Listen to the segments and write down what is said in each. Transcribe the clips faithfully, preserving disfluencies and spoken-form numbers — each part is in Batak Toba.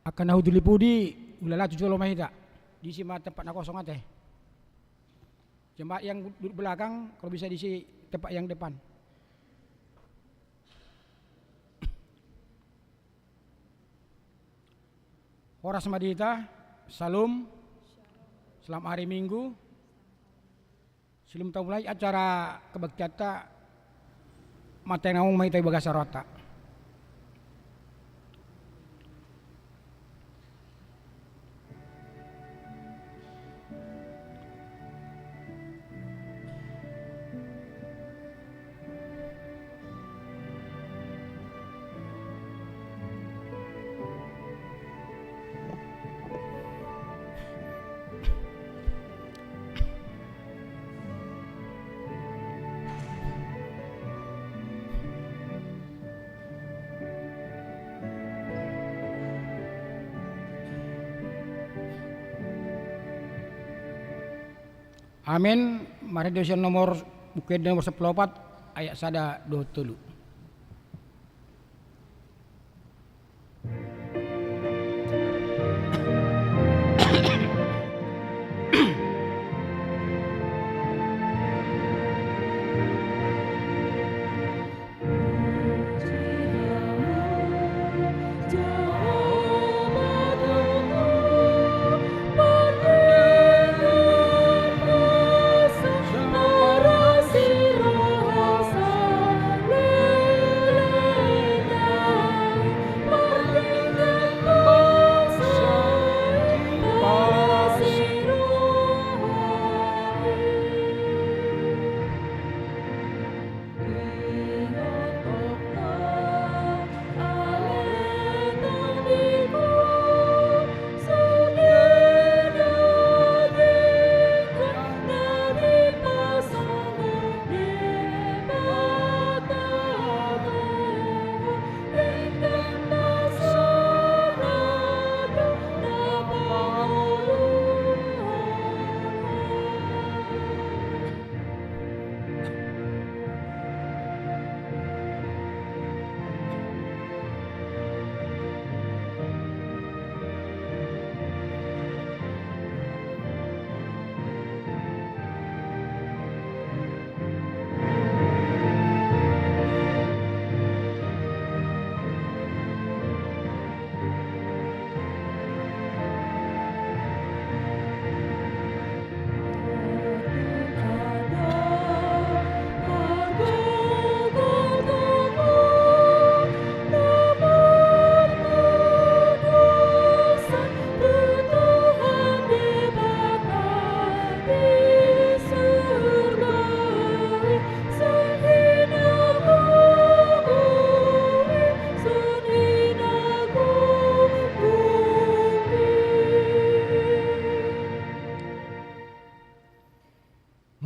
Angka na hujur di pudi, ulala tu jolo ma hita. Disi ma tempat na kosong ate. Jemaat yang duduk belakang, kalau bisa disi tempat yang depan. Horas ma di hita, Syalom, selamat hari Minggu. Sebelum tamulai acara kebaktianta, martangiang ma hita di bagasan rohanta. Amen. Marende sian nomor, Buku Ende nomor sampulu opat, ayat sada dohot tolu.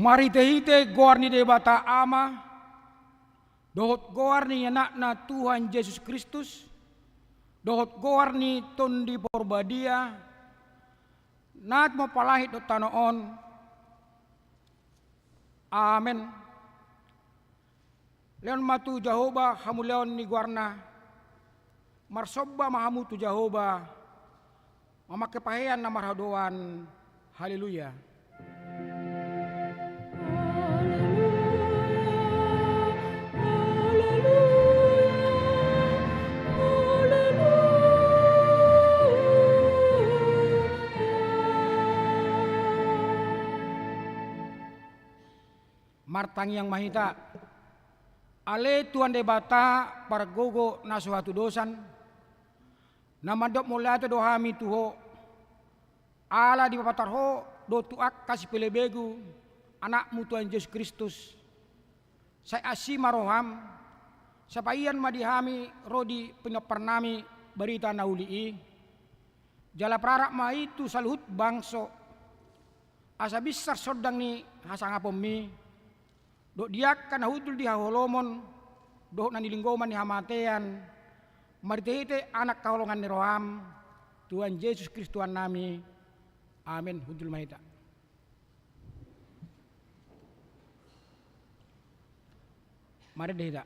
Marhitehite goar ni Debata Ama, dohot goar ni Anakna Tuhan Jesus Kristus, dohot goar ni Tondi Porbadia, na tumompa langit dohot tano on. Amen. Lehon ma tu Jahowa hamuliaon ni goarna. Marsomba ma hamu tu Jahowa, mamangke pahean na marhadoan. Haleluya. Martangiang ma hita. Ale Tuhan Debata, pargogo na so hatudosan, na mandok mauliate do hami tu Ho, ala dipapatar Ho do tu angka sipelebegu, Anakmu Tuhan Jesus Kristus. Sai asi ma roham, sai paihon ma di hami ro di pinomparnami barita na uli i. Jala pararak ma i tu saluhut bangso, asa binsar sondang ni hasangaponmi, dohot di angka na hundul di haholomon, dohot na nilinggoman ni hamatean, marhitehite Anak haholongan ni roham, Tuhan Jesus Kristus Tuhannami. Amen. Hundul ma hita. Marende hita.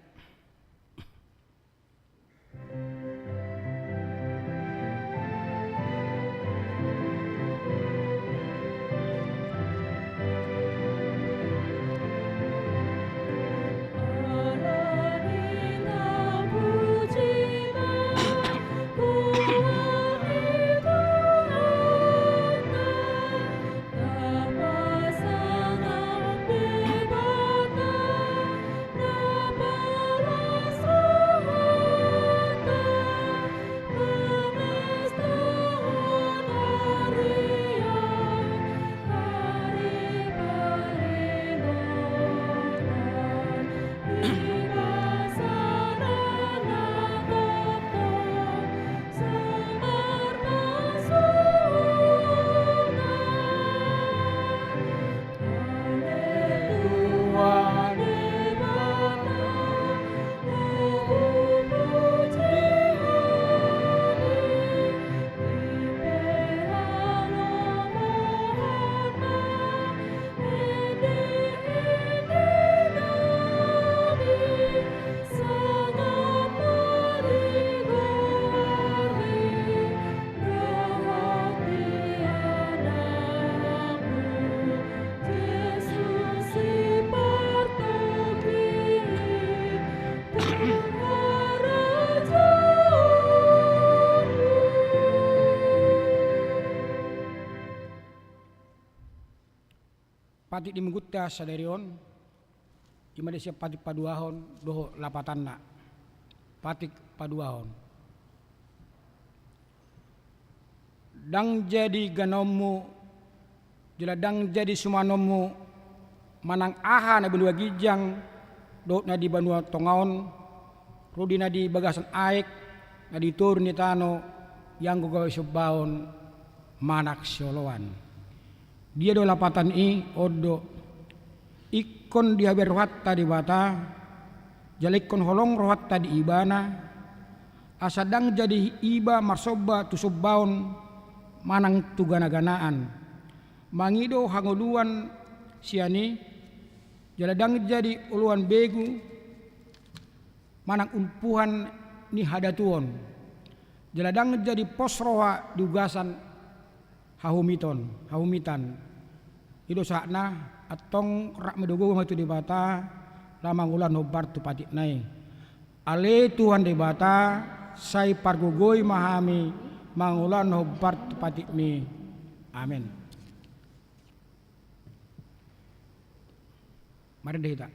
Patik di minggunta sadari on, i ma disi patik paduahon dohot lapatanna. Patik paduahon. Ndang jadi ganaonmu, jala ndang jadi sumanonmu, manang aha na di banua ginjang dohot na di banua tonga on, rodi na di bagasan aek, na di toru ni tano, ianggo gabe sombaon manang sioloan. Dia do lapatan i? On do: Ingkon dihabari rohanta Debata, jala ingkon holong rohanta di Ibana, asa ndang jadi iba marsomba tu sombaon manang tu ganaganaan, mangido hangoluan sian i, jala ndang jadi oloan begu manang umpuhan ni hadatuon, jala ndang jadi pos roha di ugasan hahumiton, hahumitan. I do sahatna. Antong rap ma do gogo hami tu Debata, laho mangulahon hombar tu patikna i. Ale Tuhan Debata, sai pargogoi ma hami mangulahon hombar tu patikmi. Amen. Marende hita.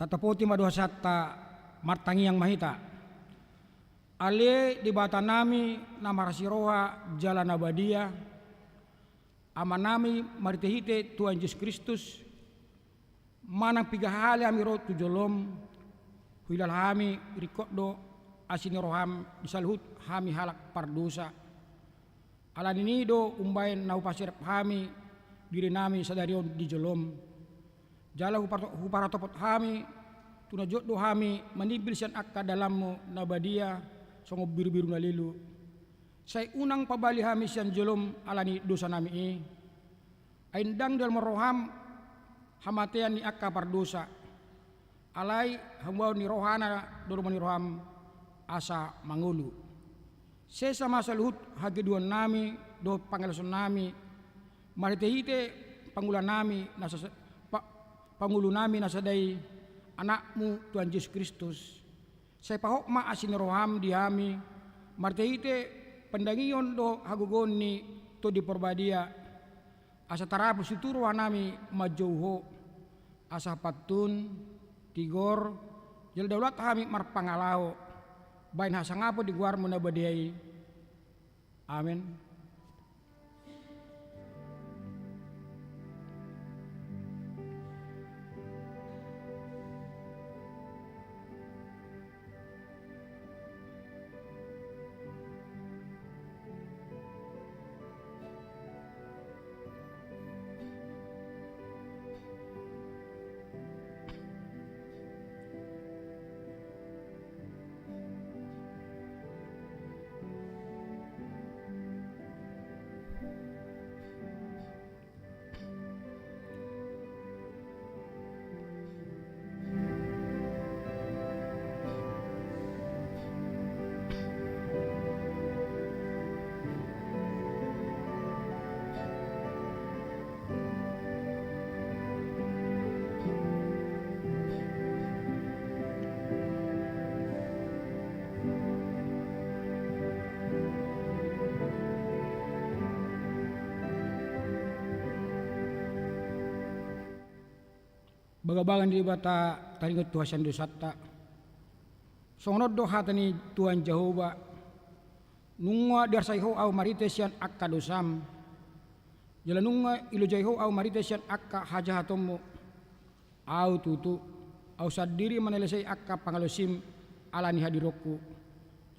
Tatapoti ma dohasanta, martangiang ma hita. Ale Debatanami na marasi roha jala na badia, Amanami, marhitehite Tuhan Jesus Kristus, manang piga hali hami ro tu jolom, huhilala hami ringkot do asi ni roham di saluhut hami halak pardosa. Ala ni i do umbahen na hupaserep hami dirinami sadari on di jolom. Jala hupar-, huparhatopot hami, tu na jot do hami manimbil sian angka dalanmu na badia, songon birubiru na lilu. Sai unang pabali hami sian jolom ala ni dosanami i. Ai ndang di lomon roham hamatean ni angka pardosa. Alai hamubaon ni rohana do lomon ni roham asa mangolu. Sesa ma saluhut hagedonami dohot pangalosonnami, marhitehite pangulanami na sa-, pa-, pangulunami na sada i, Anakmu Tuhan Jesus Kristus. Sai pahot ma asi ni roham di hami, marhitehite pandangion dohot hagogoon ni Tondi Parbadia, asa tarapul situtu rohanami manjou Ho, asa pantun, tigor, jala daulat hami marpangalaho, bahen hasangapon di goarmu na badia i. Amen. Bagabaga ni Debata taringot tu hasian dosanta. Songon on do hata ni Tuhan Jahowa: Nunga diarsai ho ahu marhite sian angka dosam, jala nunga ilojai ho ahu marhite sian angka hajahatonmu. Ahu tutu, ahu sandiri manalesei angka pangalaosim ala ni hadiroonku,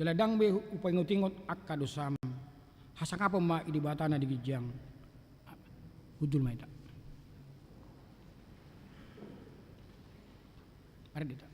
jala ndang be hupaingotingot angka dosam. Hasangapon ma di Debata na di ginjang. Hundul ma hita. Mari hita.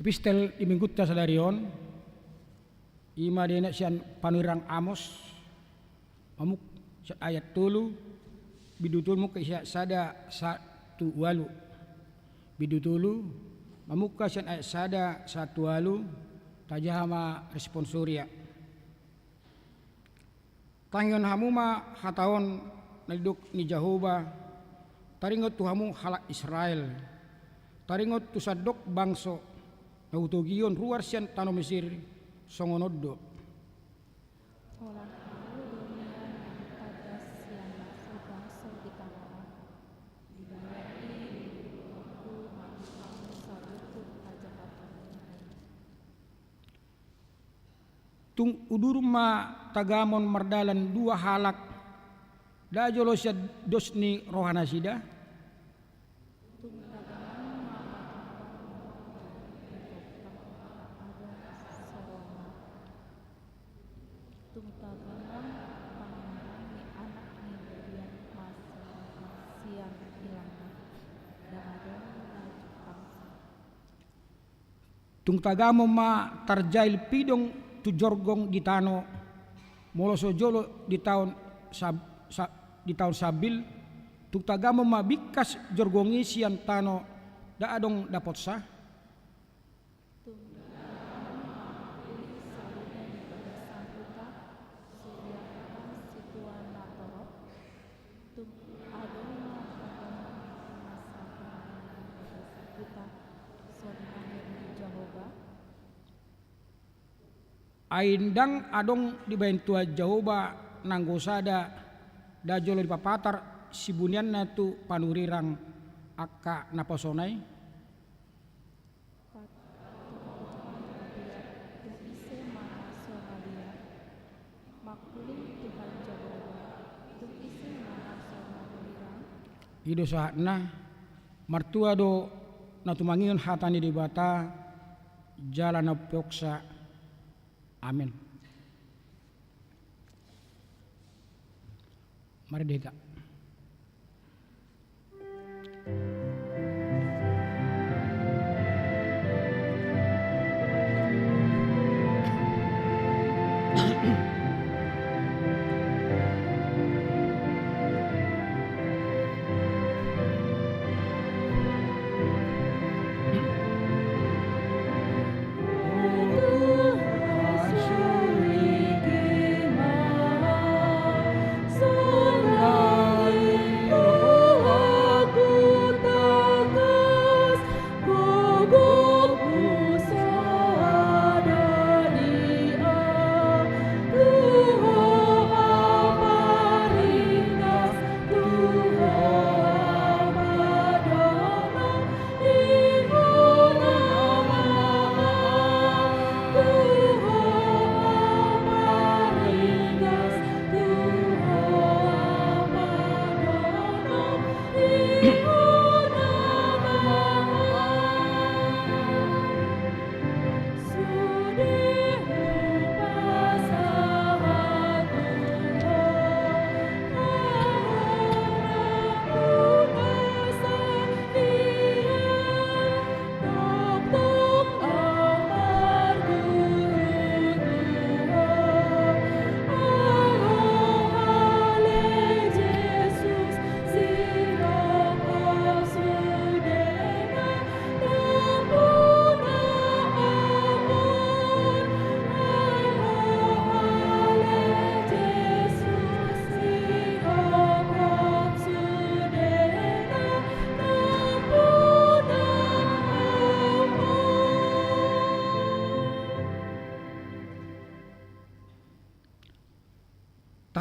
Epistel di minggunta sadari on, i ma dibaen sian panurirang Amos, mamuk-, sian ayat tolu, bindu tolu mungka sian sada sahat tu ualu. Bindu tolu, mamungka sian ayat sada sahat tu ualu, tajaha ma responsoria. Tangihon hamu ma hata on na nidok ni Jahowa taringot tu hamu halak Israel, taringot tu sandok bangso na hutogihon ruar sian tano Mesir, songon on do. Holan ahu do nian na tadas sian bangso-bangso di tano on. Dibahen i diuduthonku ma tu hamu saluhut hajahatonmu. Tung udur ma tagamon mardalan dua halak, nda jolo sian dos ni rohanasida? Tung tagamon ma pangidoan ni Jahowa, adong saroana. Tung tagamon pangidoan ni anak ni budian ma saroana sian ilangna, ndang adong na jumpang. Tung tagamon ma tarjail pidong tu jorgong di tano, molo so jolo ditaon sab-, sa-, ditaon sambil. Tung tagamon ma bingkas jorgong i sian tano, ndang adong dapotsa. Tung tagamon ma uli salidan di bagasan huta, so dianggapan situan na torop. Tung adong ma tagamon na sahat tu hita, songon na nidok ni Jahowa. Ai ndang adong dibahen Tuhan Jahowa nanggo sada, nda jolo dipapatar sibunianna tu panurirang angka naposona i. Patupot Tuhan na biar, tung ise ma na so maliat? Mangkuling Tuhan Jahowa, tung ise ma na so manurirang? I do sahatna. Martua do na tumangihon hata ni Debata jala na umpeopsa. Amen. Mari hita.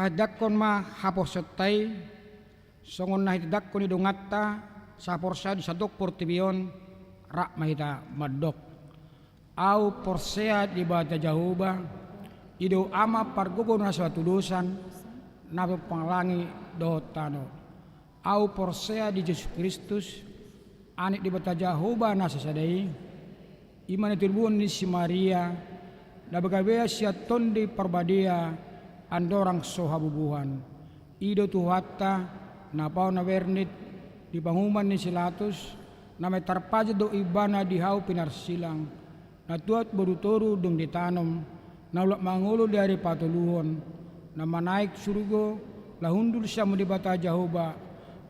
Tahindanghon ma haporseaonta i, songon na hitindangkon ni donganta sahaporseaon di sandok portibi on, rap ma hita mandok. Ahu porsea di Debata Jahowa, i do Ama pargogo na so hatudosan, na pomparan langit dohot tano. Ahu porsea di Jesus Kristus, Anak ni Debata Jahowa na sasada i, i ma na tinobuhon ni si Maria, na bagabean sian Tondi Parbadia, andorang so habubuhan. I do Tuhanta, na paon na bernit, di panguhuman ni si Latus, na main tarpajal do Ibana di hau pinarsilang, na tuat boru toru dung ditanom, na mulak mangolu di ari patoluhon, na manaek surgo, laho hundul sian Debata Jahowa,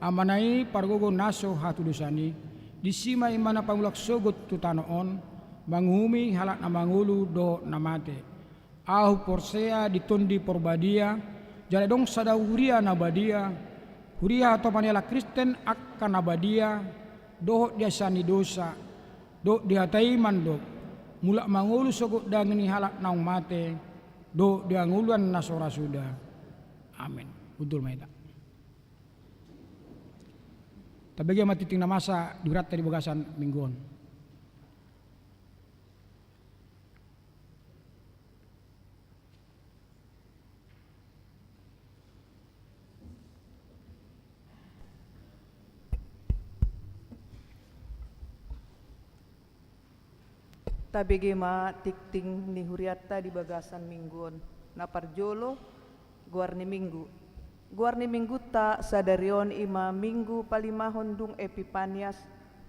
Amana i pargogo na so hatudosan i, disi ma Ibana pamulak sogot tu tano on, manguhumi halak na mangolu dohot na mate. Ahu porsea di Tondi Parbadia, jala adong sada huria na badia, huria hatopan ni halak Kristen angka na badia, dohot di hasesaan ni dosa, dohot di hata i mandok, mulak mangolu sogot daging ni halak naung mate, dohot di hangoluan na so ra suda. Amen. Hundul ma hita. Tabege ma tingting na masa di hurianta di bagasan minggu on. Tabege ma tingting ni hurianta di bagasan minggu on. Na parjolo, goar ni minggu. Goar ni minggunta sadari on i ma minggu palimahon dung Epipanias,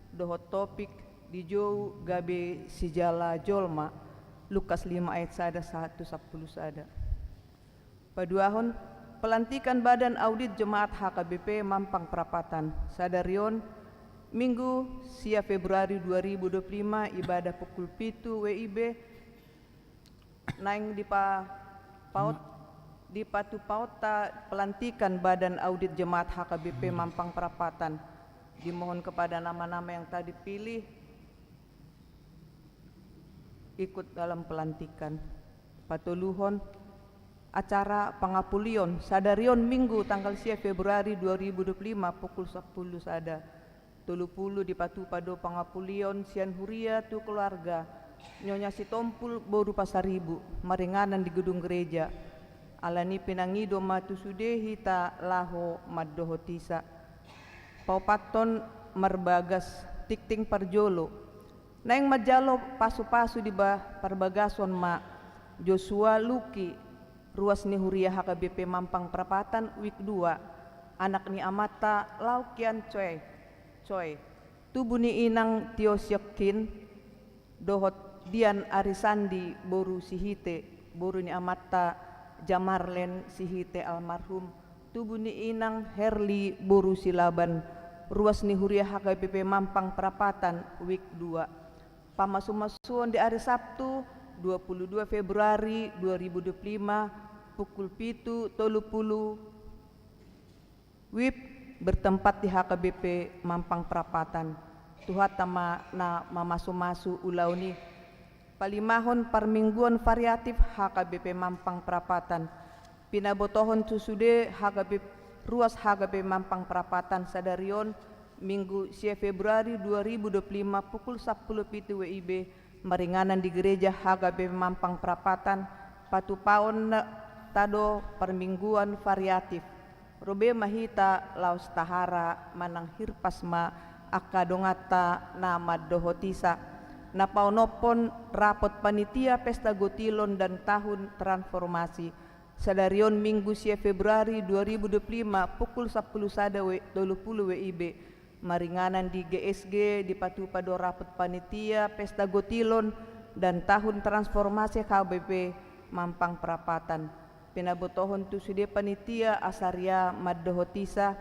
dohot topik dijou gabe sijala jolma, Lukas lima ayat sada sahat tu sampulu sada. Paduahon, pelantikan Badan Audit Jemaat H K B P Mampang Prapatan. Sadari on, Minggu, sia Februari dua ribu dua puluh lima, ibadah pukul pitu W I B, naeng dipa-, paot-, dipatupaonta pelantikan Badan Audit Jemaat H K B P Mampang Prapatan. Dimohon kepada nama-nama yang telah dipilih ikut dalam pelantikan. Patoluhon, acara pangapulion, sadari on Minggu tanggal sia Februari dua ribu dua puluh lima pukul sampulu sada. Tolu pulu dipatupa do pangapulion sian huria tu keluarga Nyonya Sitompul boru Pasaribu, maringanan di gedung gereja. Alani pinangido ma tu sude hita laho mandohotisa. Paopathon, marbagas tingting parjolo. Naeng manjalo pasu-pasu di ba-, parbagason ma Joshua Luki, ruas ni huria H K B P Mampang Prapatan, wik dua, anak ni amanta Laukian Choi, Choi, tubu ni inang Tio Siok Kin, dohot Dian Arisandi boru Sihite, boru ni amanta Jamarlen Sihite almarhum, tubu ni inang Herli boru Silaban, ruas ni huria H K B P Mampang Prapatan, wik dua. Pamasu-masuon di ari Sabtu, dua puluh dua Februari dua ribu dua puluh lima, pukul pitu tolu pulu, W I B, bertempat di H K B P Mampang Prapatan. Tuhanta ma na mamasu-masu ulaon i. Palimahon, parmingguon variatif H K B P Mampang Prapatan. Pinabotohon tu sude H K B P, ruas H K B P Mampang Prapatan sadari on, Minggu sia Februari dua ribu dua puluh lima pukul sampulu pitu W I B, maringanan di gereja H K B P Mampang Prapatan, patupaonta do parmingguan variatif. Ro be ma hita laos tahara manang hirpas ma angka donganta na mandohotisa. Na paonomhon, rapot panitia pesta gotilon dan tahun transformasi. Sadari on Minggu sia Februari dua ribu dua puluh lima pukul sampulu sada we-, tolu pulu W I B, maringanan di G S G, dipatupa do rapot panitia pesta gotilon dan tahun transformasi H K B P Mampang Prapatan. Pinabotohon tu sude panitia asa ria mandohotisa.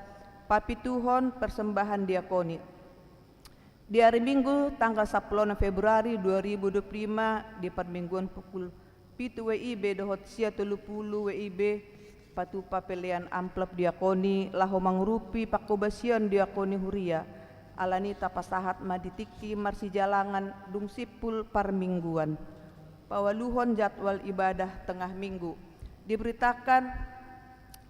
Papituhon, persembahan diakoni. Di ari Minggu tanggal sampulu onom Februari dua ribu dua puluh lima, di parmingguon pukul pitu W I B dohot sia tolu pulu W I B, patupa pelean amplop diakoni laho mangurupi pangkobasion diakoni huria. Alani tapasahat ma di tingki marsijalangan dung simpul parmingguan. Paualuhon jadwal ibadah tengah minggu. Diberitakan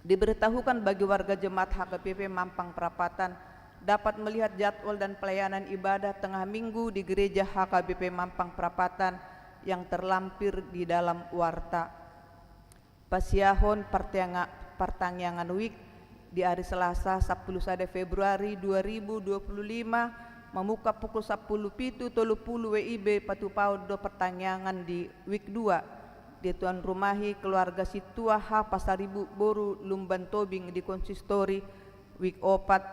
Diberitahukan bagi warga jemaat H K B P Mampang Prapatan dapat melihat jadwal dan pelayanan ibadah tengah minggu di gereja H K B P Mampang Prapatan yang terlampir di dalam warta. Pasiahon partangia-, partangiangan wijk di ari Selasa, sampulu sada Februari dua ribu dua puluh lima, mamungka pukul sampulu pitu tolu pulu W I B, patupaon do partangiangan di wijk dua, dituan rumahi keluarga sintua H Pasaribu boru Lumban Tobing di konsistori. Wijk opat,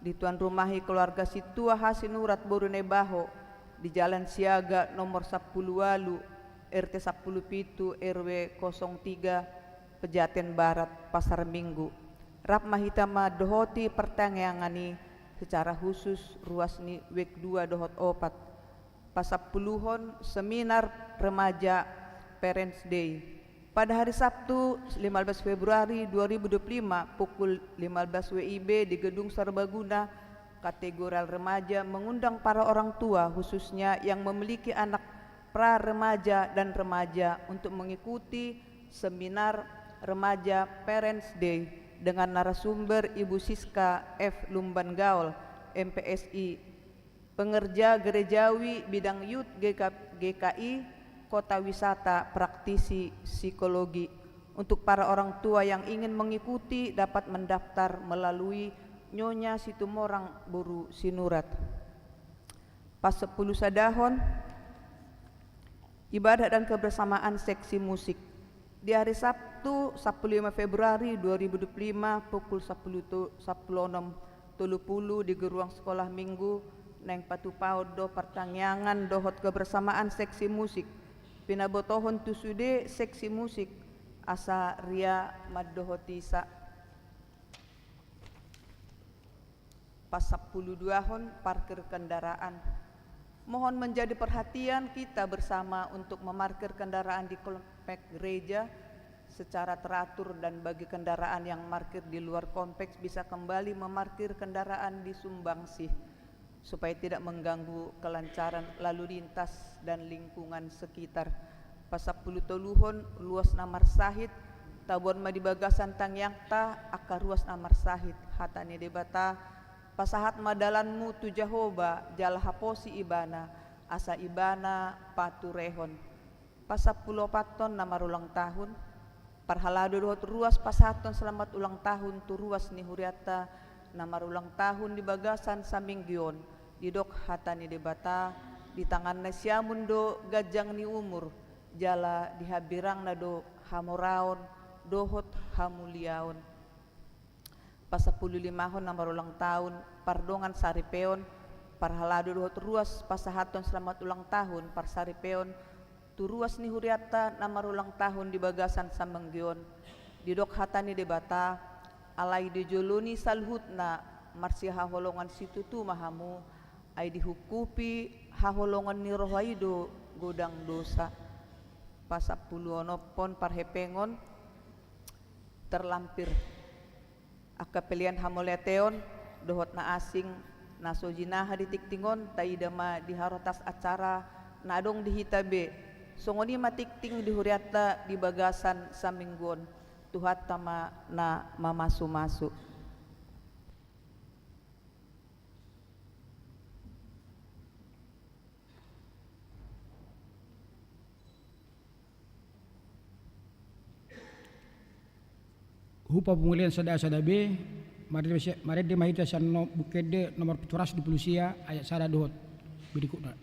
dituan rumahi keluarga sintua H Sinurat boru Naibaho di Jalan Siaga nomor sampulu ualu, R T sampulu pitu, R W kosong tiga, Pejaten Barat, Pasar Minggu. Rap ma hita mandohoti partangiangan i secara khusus ruas ni wijk dua dohot opat. Pasampuluhon, seminar remaja Parents Day. Pada hari Sabtu, lima belas Februari dua ribu dua puluh lima, pukul lima belas W I B di Gedung Serbaguna, Kategorial Remaja mengundang para orang tua, khususnya yang memiliki anak pra remaja dan remaja, untuk mengikuti seminar remaja Parents Day dengan narasumber Ibu Siska F Lumban Gaol, M P S I, pengerja gerejawi bidang youth, G K, G K I, kota wisata, praktisi psikologi. Untuk para orang tua yang ingin mengikuti dapat mendaftar melalui Nyonya Situmorang boru Sinurat. Pasampulu sadahon, ibadah dan kebersamaan seksi musik. Di hari Sabtu, sampulu lima Februari dua ribu dua puluh lima, pukul sampulu tu-, sampulu onom tolu pulu di geruang Sekolah Minggu, naeng patupaon do partangiangan dohot kebersamaan seksi musik. Pinabotohon tu sude seksi musik asa ria mandohotisa. Pasampulu duahon, parkir kendaraan. Mohon menjadi perhatian kita bersama untuk memarkir kendaraan di komplek gereja secara teratur, dan bagi kendaraan yang markir di luar kompleks bisa kembali memarkir kendaraan di sumbangsih supaya tidak mengganggu kelancaran lalu lintas dan lingkungan sekitar. Pasampulu toluhon, ruas na marsahit. Taboan ma di bagasan tangiangta angka ruas na marsahit. Hata ni Debata, pasahat ma dalanmu tu Jahowa, jala haposi Ibana, asa Ibana paturehon. Pasampulu opathon, na marulang tahun. Parhalado dohot ruas pasahathon selamat ulang tahun tu ruas ni hurianta na marulang tahun di bagasan saminggu on. Didok hata ni Debata, di tanganna siamun do ganjang ni umur, jala di hambirangna do hamoraon dohot hamuliaon. Pasampulu limahon, na marulang tahun, pardongan saripeon. Parhalado dohot ruas pasahathon selamat ulang tahun parsaripeon tu ruas ni hurianta na marulang tahun di bagasan saminggu on. Didok hata ni Debata, alai di jolo ni saluhutna marsihaholongan situtu ma hamu, ai dihungkupi haholongan ni roha i do godang dosa. Pasampulu onomhon, parhepengon, terlampir angka pelean hamauliateon dohot na asing na so jinaha di tingting on, taida ma di harotas acara na adong di hita be. Songon i ma tingting di hurianta di bagasan saminggu on. Tuhanta ma na mamasumasu. Hupa Pamulian sada sada B, marende ma hita sian no-, Buku Ende nomor pitu ratus dua pulu sia, ayat sada dohot berikutna.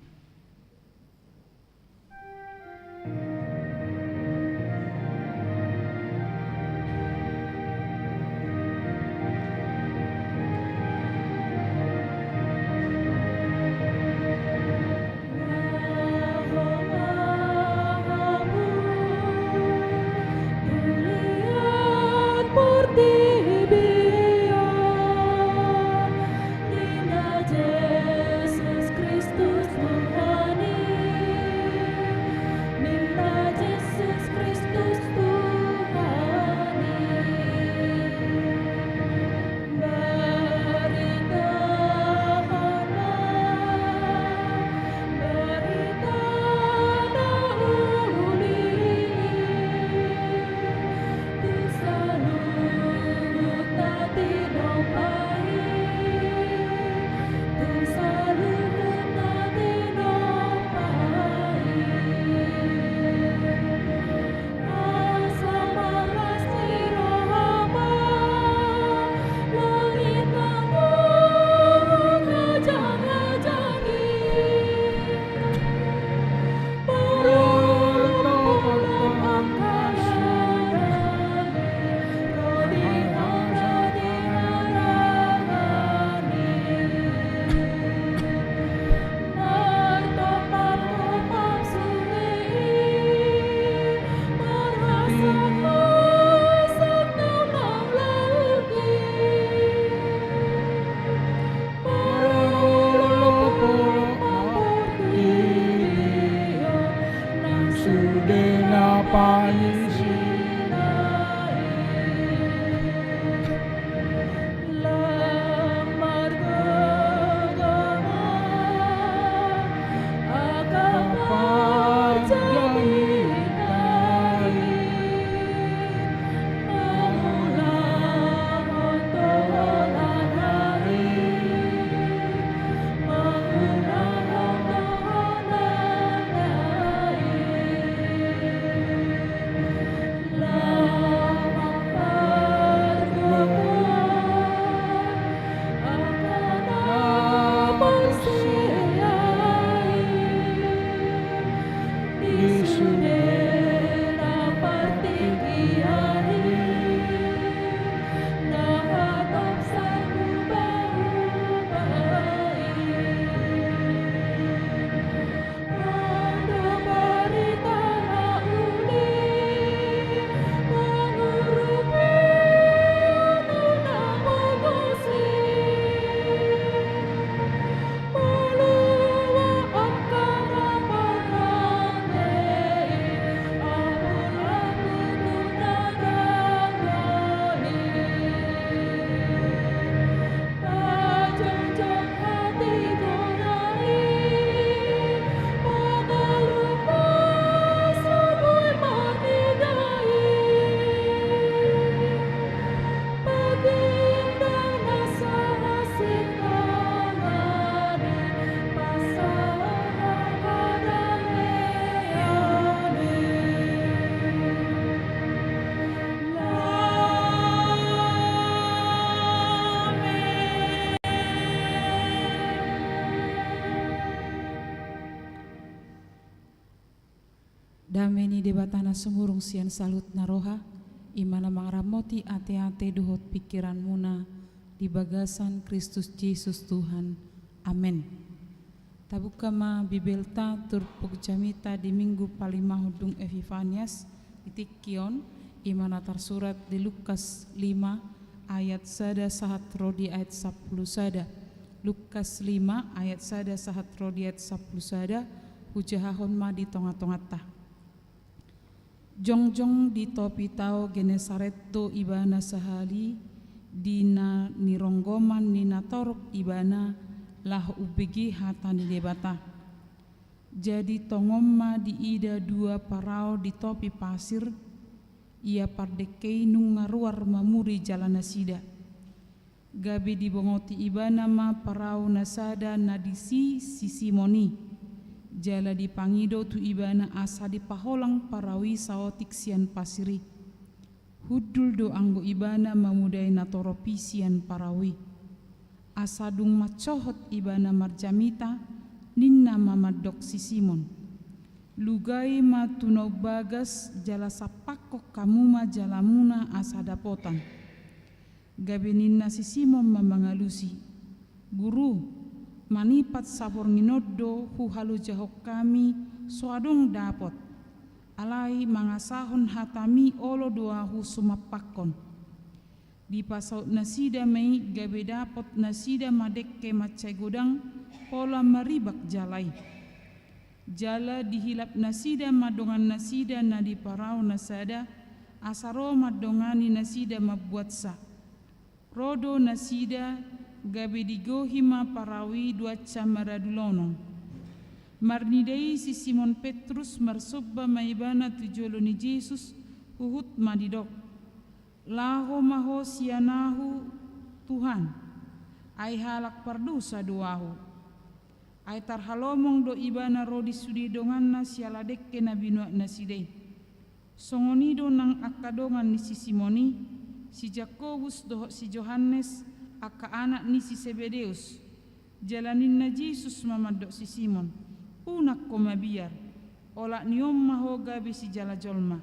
Dame ni Debata na sumurung sian saluhutna roha, i ma na mangaramoti ateate dohot pingkiranmuna di bagasan Kristus Jesus Tuhan. Amen. Tabuka ma Bibelta, turpuk jamita di Minggu palimahon dung Epifanias, di tingki on, i ma na tarsurat di Lukas lima ayat sada sahat ro di ayat sampulu sada. Lukas lima ayat sada sahat ro di ayat sampulu sada, hujahahon ma di tongatonganta. Jongjong di topi tao Genesaret do ibana sahali, di na nironggoman ni natorop ibana laho umbege hata ni Debata. Jadi tongon ma diida dua parau di topi pasir, ia pardengke i nunga ruar mamuri jala nasida. Gabe dibongoti ibana ma parau na sada na disi si Simon i, jala dipangido tu ibana asa dipaholang parau i saotik sian pasir i. Hundul do anggo ibana mamudai natorop i sian parau i. Asa dung mansohot ibana marjamita, ninna ma mandok si Simon: Lugai ma tu naung bagas, jala sampakkon hamu ma jalamuna asa dapotan. Gabe ninna si Simon ma mangalusi: Guru, manipat saborngin on do huhalojahon hami so adong dapot. Alai mangasahon hatami olo do ahu sumampakkon. Dipasaut nasida ma i, gabe dapot nasida ma dengke mansai godang pola maribak jala i. Jala dihilap nasida ma dongan nasida na di parau na sada, asa ro mandongani nasida mambuatsa. Ro do nasida, gabe digohi ma parau i duansa maradu lonong. Marnida i si Simon Petrus marsomba ma ibana tu jolo ni Jesus, huhut ma didok: Laho ma ho sian ahu, Tuhan, ai halak pardosa do ahu. Ai tarhalomong do ibana ro di sude donganna siala dengke na binuat nasida i. Songon i do nang angka dongan ni si Simon i, si Jakobus dohot si Johannes, angka anak ni si Sebedeus. Jala ninna Jesus ma mandok si Simon: Unang ho mabiar, olat ni on ma ho gabe sijala jolma.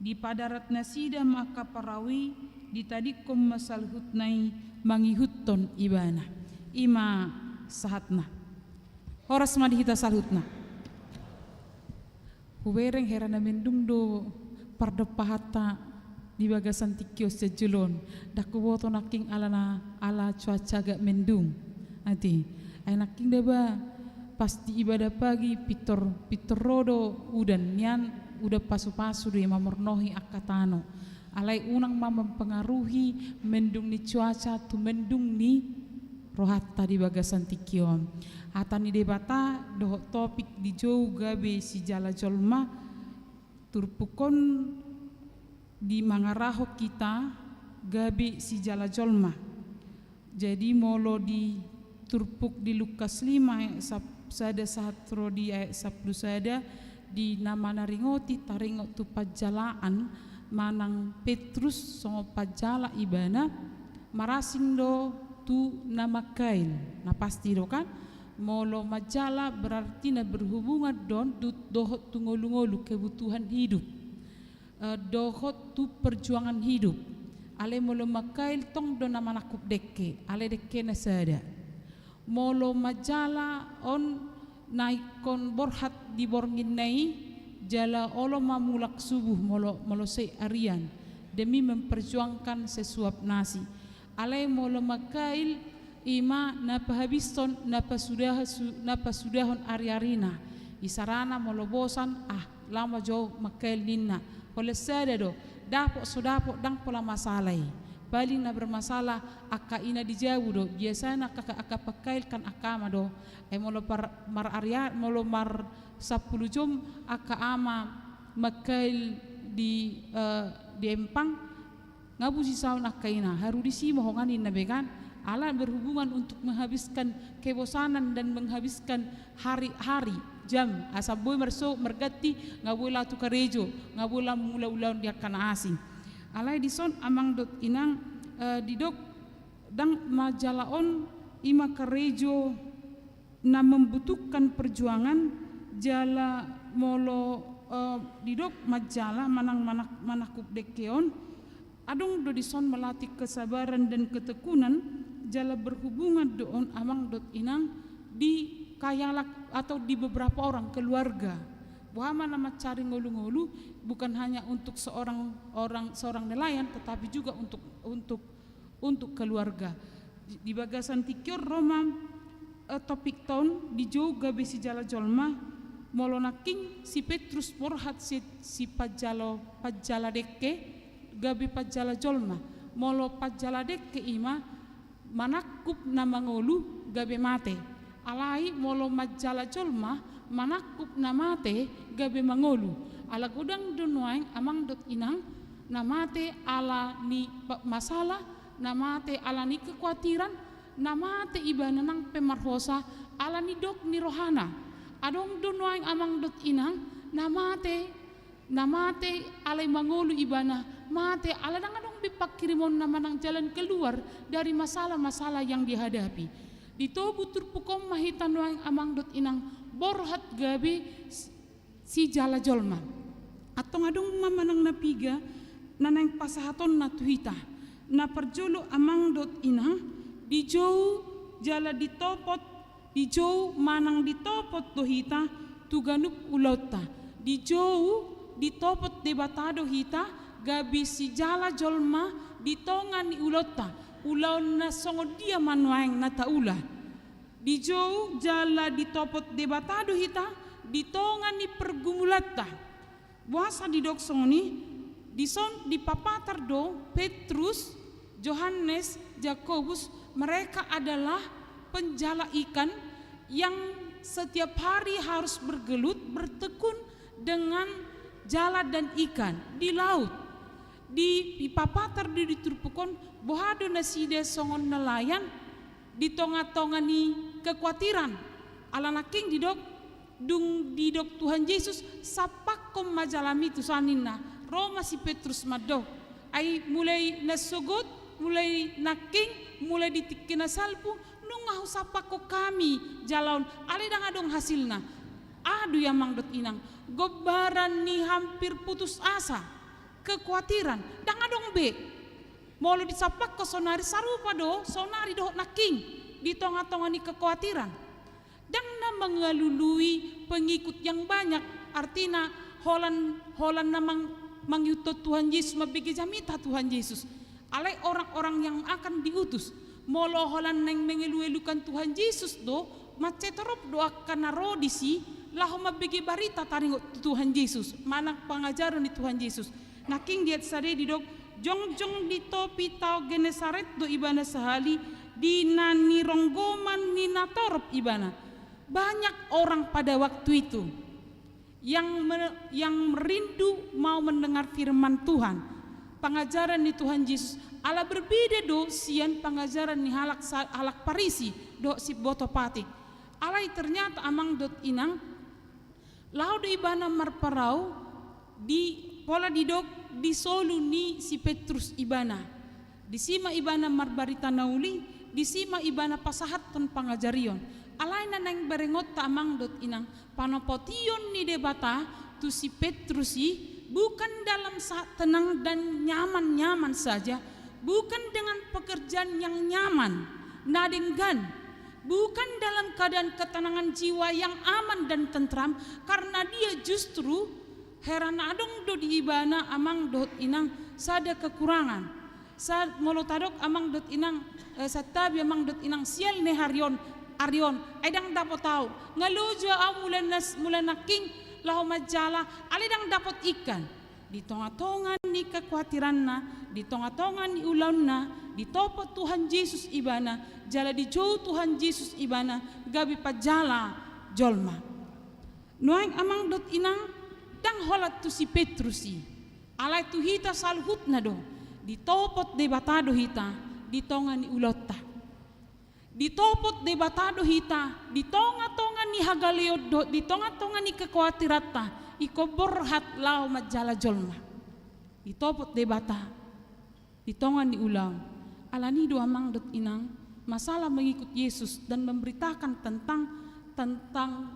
Dipadarat nasida ma angka parau i, ditadingkon ma saluhutna i mangihuthon ibana. I ma sahatna. Horas ma di hita saluhutna. Hubereng hera na mendung do pardompahanta di bagasan tingki on sian jolo on. Ndang huboto nangkin ala na, ala cuaca agak mendung. Ate. Ai nangkin da ba pasti ibadah pagi pintor, pintor ro do udan, nian udan pasupasu do i mamornohi angka tano. Alai unang ma mempengaruhi mendung ni cuaca tu mendung ni rohanta di bagasan tingki on. Hata ni Debata dohot topik dijou gabe sijala jolma, turpuk on di mangarahon hita gabe sijala jolma. Jadi molo di turpuk di Lukas lima ayat sap-, sada sahat ro di ayat sampulu sada, di na manaringoti taringot tu panjalaan manang Petrus songon panjala ibana, marasing do tu na mangkail, na pasti do kan? Molo manjala berarti na berhubungan do on do-, dohot tu ngolungolu, kebutuhan hidup. Eh, dohot tu perjuangan hidup. Alai molo mangkail tong do na manangkup dengke, alai dengke na sada. Molo manjala on na ingkon borhat di bornginna i, jala olo ma mulak subuh molo, molo sai arian, demi memperjuangkan sesuap nasi. Alai molo mangkail, i ma na pahabishon, na pasudah-, su-, na pasudahon ari-arina. Isarana molo bosan, ah, laho ma jo mangkail ninna. Holan sada do, dapot so dapot ndang pola masalah i. Paling na bermasalah angka ina di jabu do, biasana angka, angka pangkail kan angka ama do. Ai molo par-, mar-, ari-, molo mar sampulu jom angka ama mangkail di, eh, di empang, nga boi sisaon angka ina, haru disi ma ho nga ninna be kan, ala berhubungan untuk menghabiskan kebosanan dan menghabiskan hari-hari, jam, asa boi marso-, marganti, nga boi laho tu karejo, nga boi laho mangula ulaon di angka na asing. Alai dison amang dohot inang, eh, didok ndang manjala on i ma karejo na membutuhkan perjuangan, jala molo, Eh, didok manjala manang manak-, manangkup dengke on, adong do dison melatih kesabaran dan ketekunan, jala berhubungan do on amang dohot inang di kayak atau di beberapa orang keluarga. Boha ma na mansari ngolu-ngolu, bukan hanya untuk seorang orang, seorang nelayan, tetapi juga untuk, untuk, untuk keluarga. Di, di bagasan tingki on ro ma, eh, topikta on, dijou gabe sijala jolma. Molo nangkin si Petrus borhat si, si panjalo, panjala dengke, gabe panjala jolma. Molo panjala dengke i ma manangkup na mangolu gabe mate. Alai molo manjala jolma manangkup na mate gabe mangolu. Ala godang do nuaeng amang dohot inang na mate ala ni pe-, masalah, na mate ala ni kekuatiran, na mate ibana nang pe marhosa ala ni dok ni rohana. Adong do nuaeng amang dohot inang na mate, na mate alai mangolu ibana, mate ala ndang adong be panghirimonna manang jalan keluar dari masalah-masalah yang dihadapi. Di tobu turpuk on ma hita nuaeng amang dohot inang borhat gabe s-, sijala jolma. Antong adong ma manang na piga na naeng pasahatonna tu hita. Na parjolo amang dohot inang, dijou jala ditopot, dijou manang ditopot do hita tu ganup ulaonta. Dijou ditopot Debata do hita gabe sijala jolma di tonga ni ulaonta. Ulaon na songon dia ma nuaeng na taula? Dijou jala ditopot Debata do hita di tonga ni pergumulanta. Boasa didok songon i? Dison dipapatar do Petrus, Johannes, Jakobus, mereka adalah penjala ikan yang setiap hari harus bergelut, bertekun dengan jala dan ikan di laut. Di, dipapatar do di turpuk on, boha do nasida songon nelayan di tonga-tonga ni kekuatiran. Ala nangkin didok, dung didok Tuhan Jesus, sampakkon ma jalam i tusan ninna. Ro ma si Petrus mandok. Ai mulai nasogot, mulai nangkin, mulai di tingki na salpu, nunga husampakkon hami jala on, alai ndang adong hasilna. Aha do i amang dohot inang? Gombaran ni hampir putus asa, kekuatiran, ndang adong be. Molo disampakkon sonari, sarupa do sonari dohot nangkin di tonga-tonga ni kekuatiran. Ndang na mangalului pengikut yang banyak, artina holan, holan na mang-, mangihuthon Tuhan Jesus, mambege jamita Tuhan Jesus. Alai orang-orang yang akan diutus, molo holan naeng mengeluelukan Tuhan Jesus do, mansai torop do angka na ro disi laho mambege barita taringot tu Tuhan Jesus, manang pangajaran ni Tuhan Jesus. Nangkin di ayat sada i didok, jongjong di topi tao Genesaret do ibana sahali, di na nironggoman ni natorop ibana. Banyak orang pada waktu itu yang me-, yang merindu mau mendengar firman Tuhan, pangajaran ni Tuhan Jesus. Ala berbeda do sian pangajaran ni halak sa-, halak Parisi dohot siboto patik. Alai ternyata amang dohot inang, laho do ibana marparau, di pola didok di solu ni si Petrus ibana. Disi ma ibana marbarita na uli, disi ma ibana pasahathon pangajarion. Alai na naeng berengonta amang dohot inang, panopotion ni Debata tu si Petrus i bukan dalam saat tenang dan nyaman-nyaman saja, bukan dengan pekerjaan yang nyaman, na denggan, bukan dalam keadaan ketenangan jiwa yang aman dan tentram, karena dia justru heran adong do di ibana amang dohot inang sada kekurangan. Sa-, molo tadok amang dohot inang, eh, santabi amang dohot inang, sial ni ari on, ari on, ai ndang dapot ahu. Nga loja ahu mulai nas-, mulai nangkin laho manjala, alai ndang dapot ikan. Di tonga-tonga ni kekuatiranna, di tonga-tonga ni ulaonna, ditopot Tuhan Jesus ibana, jala dijou Tuhan Jesus ibana gabe panjala jolma. Nuaeng amang dohot inang, ndang holan tu si Petrus i, alai tu hita saluhutna do, ditopot Debata do hita di tonga ni ulaonta. Ditopot Debata do hita di tonga-tonga ni hagaleon dohot di tonga-tonga ni kekuatiranta, ingkon borhat laho manjala jolma. Ditopot Debata di tonga ni ulaon. Alani do amang dohot inang, masalah mengikut Yesus dan memberitakan tentang, tentang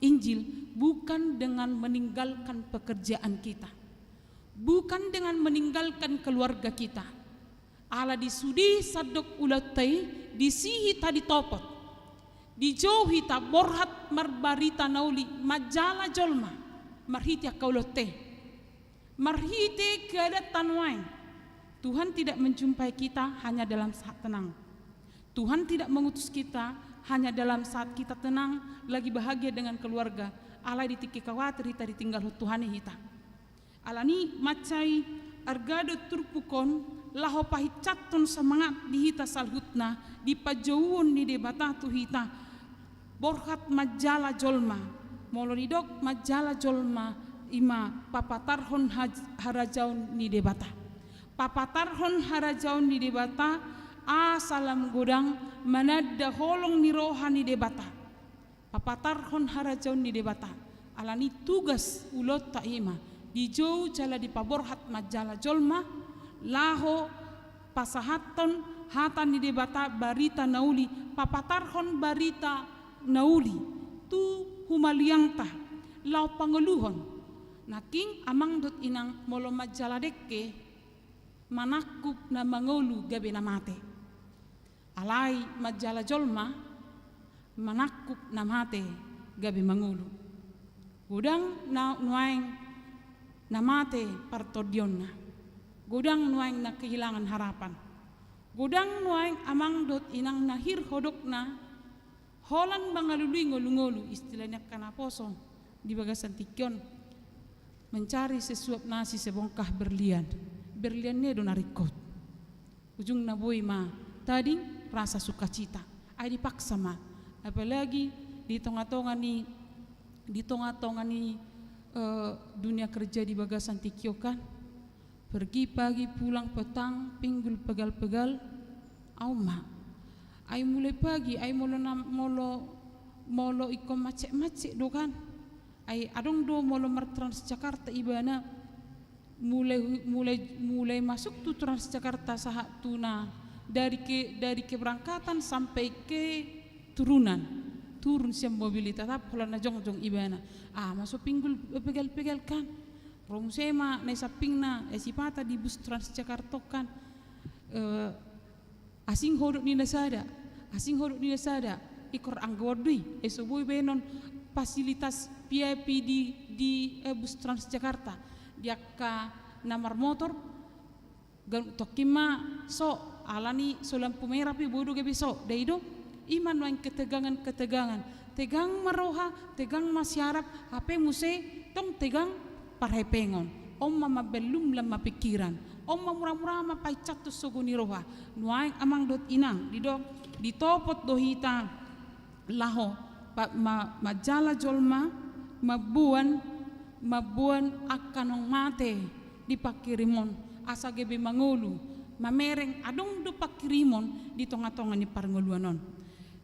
Injil bukan dengan meninggalkan pekerjaan kita, bukan dengan meninggalkan keluarga kita. Ala di sude sandok ulaonta i, disi hita ditopot, dijou hita borhat marbarita na uli, manjala jolma marhite angka ulaonta i. Marhite keadaan nuaeng, Tuhan tidak menjumpai kita hanya dalam saat tenang. Tuhan tidak mengutus kita hanya dalam saat kita tenang, lagi bahagia dengan keluarga, alai di tingki khawatir hita ditinggalhon Tuhan i hita. Alani i mansai arga do turpuk on laho pahinsathon semangat di hita saluhutna di panjouon ni Debata tu hita. Borhat manjala jolma. Molo didok manjala jolma, i ma papatarhon haj-, harajaon ni Debata. Papatarhon harajaon ni Debata, asa lam godang mananda holong ni roha ni Debata. Papatarhon harajaon ni Debata. Alani i tugas ulaonta i ma dijou jala dipaborhat manjala jolma, laho pasahathon hata ni Debata, barita na uli, papatarhon barita na uli tu humaliangta, laho pangoluhon. Nangkin amang dohot inang, molo manjala dengke, manangkup na mangolu gabe na mate. Alai manjala jolma, manangkup na mate gabe mangolu. Godang na nuaeng na mate partondionna. Godang nuaeng na kehilangan harapan. Godang nuaeng amang dohot inang na hir hodokna, holan mangalului ngolungolu, istilah ni angka naposo di bagasan tingki on, mencari sesuap nasi sebongkah berlian. Berlianna do na ringkot. Ujungna boi ma tading rasa sukacita. Ai dipaksa ma. Apalagi di tongatonga ni, di tongatonga ni, eh, dunia kerja di bagasan tingki on kan. Pergi pagi pulang petang, pinggul pegal-pegal. Au ma. Ai mulai pagi, ai molo na, molo, molo ingkon macet-macet do kan. Ai adong do molo mar-Transjakarta ibana, mulai, mulai, mulai masuk tu Transjakarta sahat tu na dari ke, dari keberangkatan sampai ke turunan. Turun sian mobil i, tetap holan na jongjong ibana. Ah, masuk pinggul pegal-pegal kan. Ro muse ma na i sampingna, eh, sipata di bus Transjakarta kan. Eh, Asing hodok ni na sada, asing hodok ni na sada, ingkon anggo on do i, eh, so boi baenon fasilitas V I P di, di, eh, bus Transjakarta, di angka na marmotor, ganup tongkin ma so, alani so lampu merah pe boi do gabe so, da i do, i ma nuaeng ketegangan-ketegangan, tegang ma roha, tegang ma siarap, hape muse tong tegang parhepengon. On ma mambellum lam ma pingkiran. On ma mura-mura ma painsathon sogo ni roha. Nuaeng amang dohot inang, didok, ditopot do hita laho pa-, ma-, manjala jolma, mamboan, mamboan angka naung mate di pangkirimon, asa gabe mangolu, mamereng adong do pangkirimon di tonga-tonga ni parngoluan on.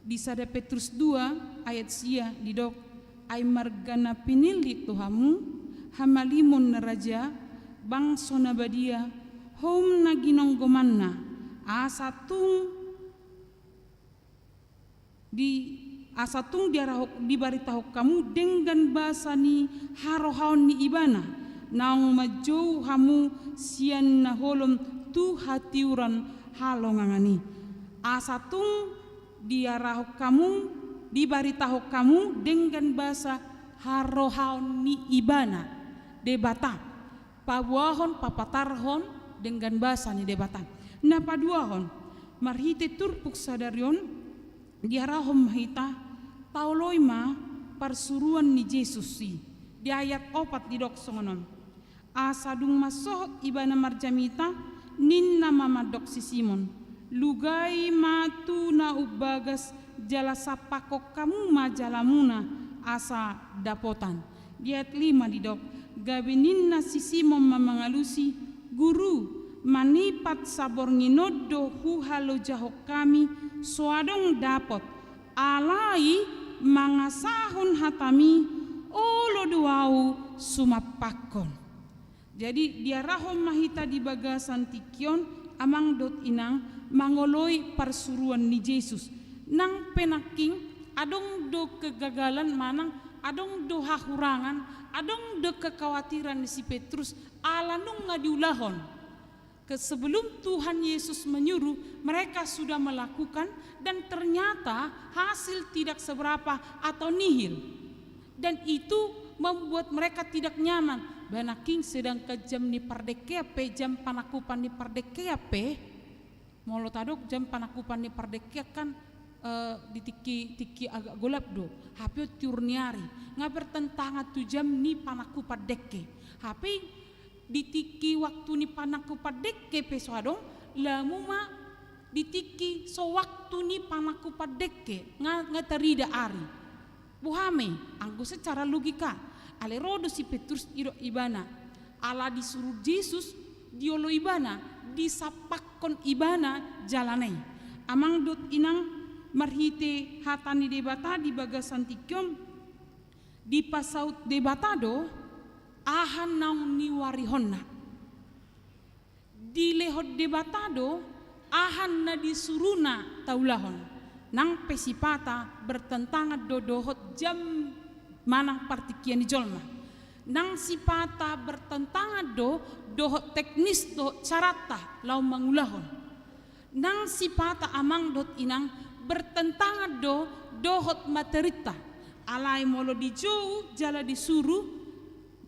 Di sada Petrus dua ayat sia didok, ai marga na pinillit do hamu, hamalimon na raja, bangso na badia, houm na ginonggomanna, asa tung di, asa tung diarahon, dibaritahon hamu denggan basa ni harohaon ni Ibana, naung manjou hamu sian na holom tu hatiuron halongangan i. Asa tung diarahon hamu, dibaritahon hamu denggan basa harohaon ni Ibana, Debata. Paboahon, papatarhon denggan basa ni Debata. Na paduahon, marhite turpuk sadari on, diarahon ma hita, taoloi ma parsuruan ni Jesus i. Di ayat opat didok songon on. Asa dung mansohot Ibana marjamita, ninna ma mandok si Simon, lugai ma tu na umbagas jala sampakhon hamu ma jalamuna asa dapotan. Di ayat lima didok, gabe ninna si Simon ma mangalusi, Guru, manipat saborngin on do huhalojahon hami so adong dapot, alai mangasahon hatami olo do ahu sumampakhon. Jadi diarahon ma hita di bagasan tingki on, amang dohot inang, mangoloi parsuruan ni Jesus. Nang pe nangkin adong do kegagalan manang adong do hahurangan, adong do kekhawatiran ni si Petrus, ala nunga diulahon. Ke-, sebelum Tuhan Yesus menyuruh, mereka sudah melakukan, dan ternyata hasil tidak seberapa atau nihil. Dan itu membuat mereka tidak nyaman. Bah nangkin, sedangkan jam ni pardengkean pe, jam panangkupan ni pardengkean pe, molo tadok jam panangkupan ni pardengkean kan, eh, di tingki, tingki agak golap do, hape on tiur ni ari, nga bertentangan tu jam ni panangkupan dengke. Hape di tingki waktu ni panangkupan dengke pe so adong, lamu ma di tingki so waktu ni panangkupan dengke, nga, nga tarida ari. Boha ma i, anggo secara logika, alai ro do si Petrus didok ibana, ala disuruh Jesus, diolo ibana, disampakkon ibana jalana i. Amang dohot inang, marhite hata ni Debata di bagasan tingki on, dipasaut Debata do aha naung niuarihonna. Dilehon Debata do aha na disuruna taulahon. Nang pe sipata bertentangan do dohot jam manang partingkian ni jolma. Nang sipata bertentangan do dohot teknis dohot saratta laho mangulahon. Nang sipata, amang dohot inang, bertentangan do dohot materinta. Alai molo dijou jala disuruh,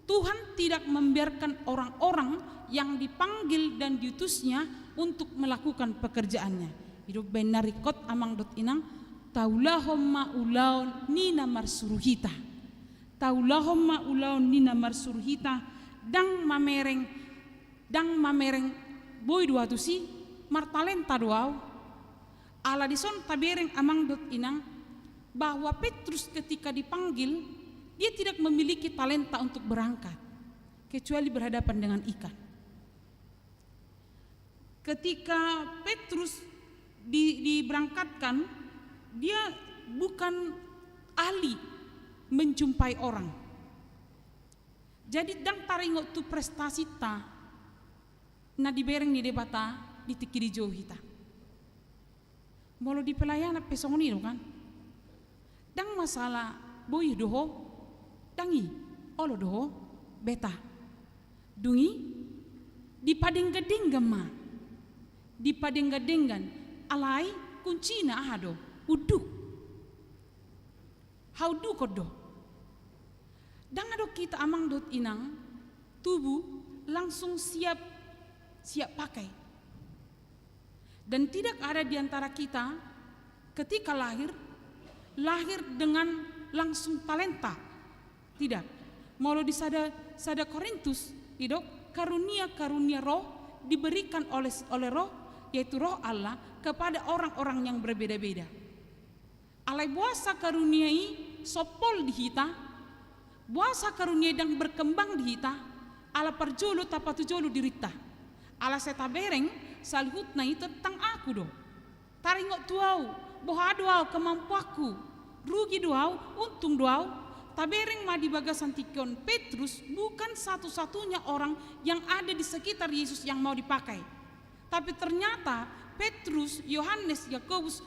Tuhan tidak membiarkan orang-orang yang dipanggil dan diutus-Nya untuk melakukan pekerjaan-Nya. I do umbahen na ringkot, amang dohot inang, taulahon ma ulaon ni na marsuruh hita. Taulahon ma ulaon ni na marsuruh hita, ndang mamereng, ndang mamereng, boi do ahu tusi, martalenta do ahu. Ala dison tabereng, amang dohot inang, bahwa Petrus ketika dipanggil, dia tidak memiliki talenta untuk berangkat, kecuali berhadapan dengan ikan. Ketika Petrus di-, diberangkatkan, dia bukan ahli menjumpai orang. Jadi, ndang taringot tu prestasinta na dibereng ni Debata di tingki dijou hita. Molo di pelayanan pe songon i do kan? Ndang masalah boi do ho, ndang i, olo do ho, beta. Dung i, dipadenggan-denggan ma. Dipadenggan-denggan, alai kuncina aha do? Unduk. Haundukon do. Ndang adong hita, amang dohot inang, tubuh langsung siap, siap pakai. Dan tidak ada di antara kita ketika lahir, lahir dengan langsung talenta. Tidak. Molo di sada, sada Korintus, didok, karunia-karunia roh diberikan oleh, oleh Roh, yaitu Roh Allah, kepada orang-orang yang berbeda-beda. Alai boasa karunia i sompol di hita, boasa karunia i ndang berkembang di hita, ala parjolo tapatujolo dirinta. Ala sai tabereng, saluhutna i tentang aku do. Taringot tu ahu, boha do ahu kemampuanku, rugi do ahu, untung do ahu. Tabereng ma di bagasan tingki on, Petrus bukan satu-satunya orang yang ada di sekitar Yesus yang mau dipakai. Tapi ternyata Petrus, Yohanes, Yakobus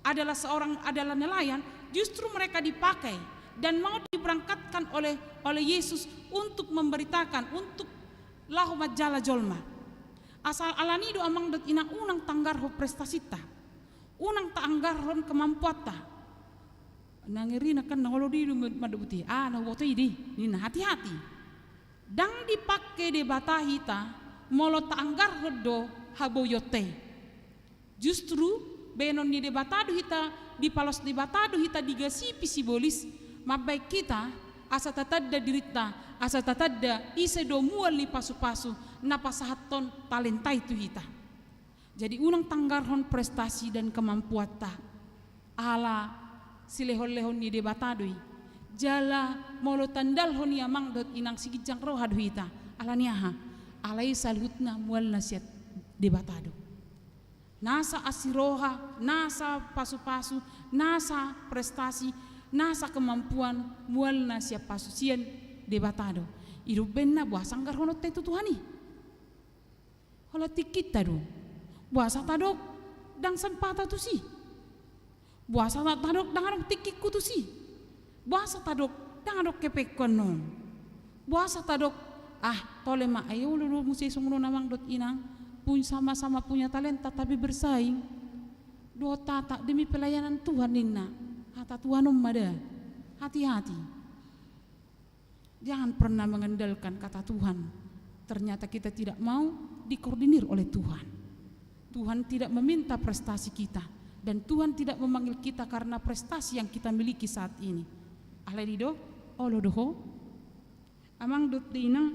adalah seorang, adalah nelayan, justru mereka dipakai dan mau diberangkatkan oleh, oleh Yesus untuk memberitakan, untuk laho manjala jolma. Asal alani do, amang dohot inang, unang taanggarhon prestasinta, unang taanggarhon kemampuanta. Na ngerina kan na olo do i do mandok buti, ah, na huboto i do i, ninna, hati-hati. Ndang dipangke Debata hita molo taanggarhon do haboionta i. Justru baenon ni Debata do hita, dipaloas Debata do hita digasipi sibolis, mambahen hita asa tatanda dirinta, asa tatanda ise do mual ni pasu-pasu na pasahathon talenta i tu hita. Jadi unang taanggarhon prestasi dan kemampuanta. Ala silehon-lehon ni Debata do i. Jala molo taandalhon i, amang dohot inang, siginjang roha do hita. Alani aha? Alai saluhutna mualna sian Debata do. Nasa asi roha, nasa pasu-pasu, nasa prestasi, nasa kemampuan, mualna sian pasu, sian Debata do. I do umbahen na boasa anggarhononta i tu Tuhan i? Holan tingkinta do. Boasa tadok ndang sempata tusi? Boasa ta-, tadok ndang adong tingkingku tusi? Boasa tadok Ndang adong hepengkon on. Boasa tadok, ah, tole ma, ai olo do muse songon on amang dohot inang, pun sama-sama punya talenta tapi bersaing. Dohot hata demi pelayanan Tuhan ninna. Hata Tuhan on ma da. Hati-hati. Jangan pernah mengandalkan kata Tuhan. Ternyata kita tidak mau dikoordinir oleh Tuhan. Tuhan tidak meminta prestasi kita. Dan Tuhan tidak memanggil kita karena prestasi yang kita miliki saat ini. Alai didok, olo do ho. Amang dohot inang,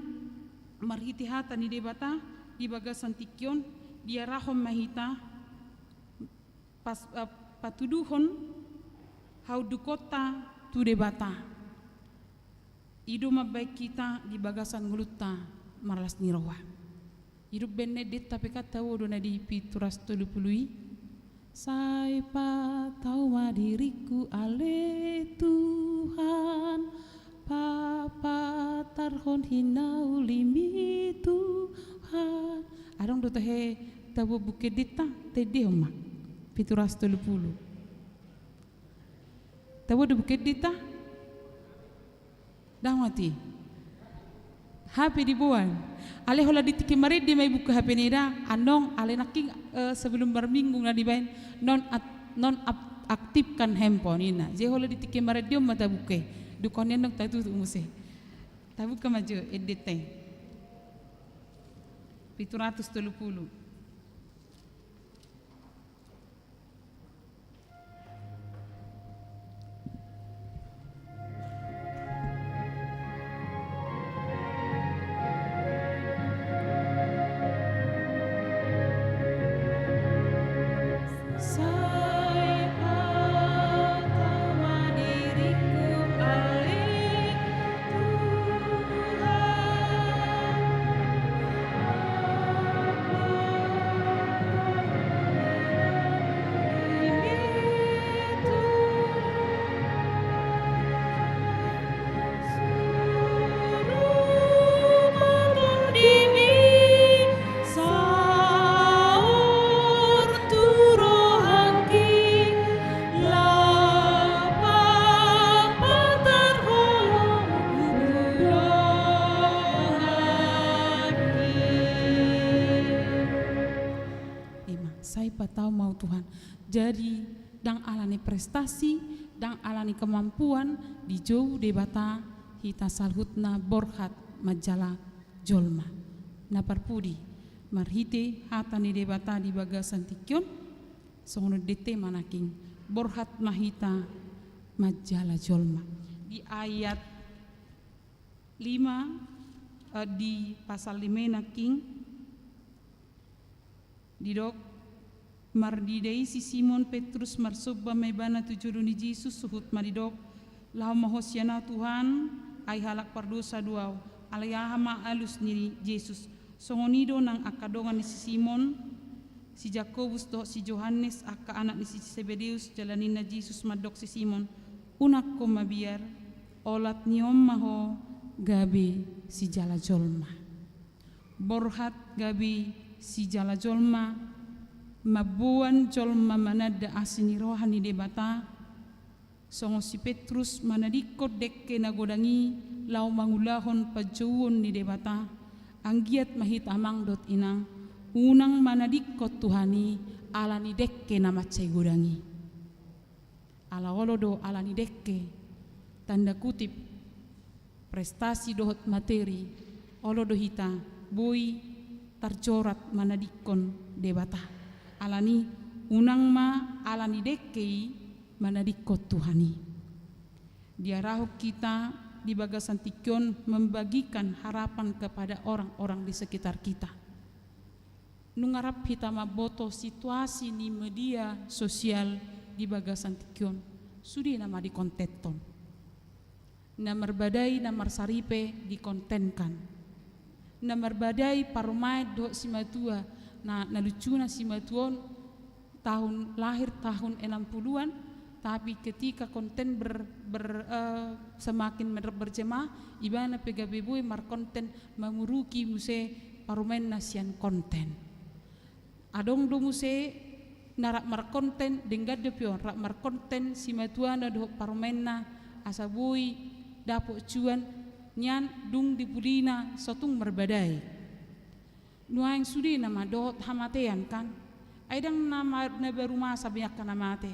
marhite hata ni Debata di bagasan tingki on, diarahon ma hita pas, eh, patuduhon haundukonta tu Debata. I do mambahen hita di bagasan ngolunta marlas ni roha. Didok bahen na endenta pe kan tabo do na di Pitu ratus tolu pulu i. Sai patau ma diringku ale Tuhan, papatarhon hinaulimi Tuhan. Adong do tahe tabo buku endenta, tendehon ma. Pitu ratus tolu pulu. Tabo do buku endenta? Ndang mati. H P diboan. Alai holan di tingki marende ma i buku H P ni da, annon alai nangkin, eh, sebelum berminggu na dibahen non at-, non ap-, aktifkan handphone ninna. Jadi holan di tingki marende on ma tabuka. Dung on annon tatutup muse. Tabuka ma jo endenta i. Pitu ratus tolu pulu. Ima, sai patau ma au Tuhan. Jadi, ndang ala ni prestasi, ndang ala ni kemampuan, dijou Debata hita saluhutna borhat manjala jolma. Na parpudi, marhite hata ni Debata di bagasan tingki on, songon on endenta ma nangkin, borhat ma hita manjala jolma. Di ayat lima, eh, di pasal lima i nangkin, didok, marnida i si Simon Petrus marsomba ma ibana tu jolo ni Jesus, huhut ma didok, laho ma ho sian au Tuhan, ai halak pardosa do au. Alai aha ma alus ni Jesus? Songon i do nang angka dongan ni si Simon, si Jakobus dohot si Johannes, angka anak ni si Sebedeus. Jala ninna Jesus mandok si Simon, unang ho mabiar, olat ni on ma ho gabe sijala jolma. Borhat gabe sijala jolma, mamboan jolma mananda asi ni roha ni Debata, songon si Petrus manadingkon dengke na godang i laho mangulahon panjouon ni Debata, anggiat ma hita amang dohot inang, unang manadingkon Tuhan i ala ni dengke na mansai godang i. Ala olo do ala ni dengke, tanda kutip, prestasi dohot materi, olo do hita boi tarjorat manadingkon Debata. Alani unang ma ala ni dengke i manadingkon Tuhan i. Diarahon hita di bagasan tingki on membagikan harapan kepada orang-orang di sekitar kita. Nunga rap hita mamboto situasi ni media sosial di bagasan tingki on, sude nama dikontenhon. Na marbadai, na marsaripe dikontenkan. Na marbadai parumaen dohot simatua, na, na lucuna simatua on tahun lahir tahun enam puluhan, tapi ketika konten ber-, ber-, eh, semakin mer-, berjemaah, ibana pe gabe boi markonten mamuruki muse parumaenna sian konten. Adong do muse na rap markonten, denggan dope on, rap markonten simatuana dohot parumaenna asa boi dapot cuan nian dung dipulihina so tung marbadai. Nuaeng sude nama dohot hamatean kan. Ai ndang na, na baru masa be angka na mate.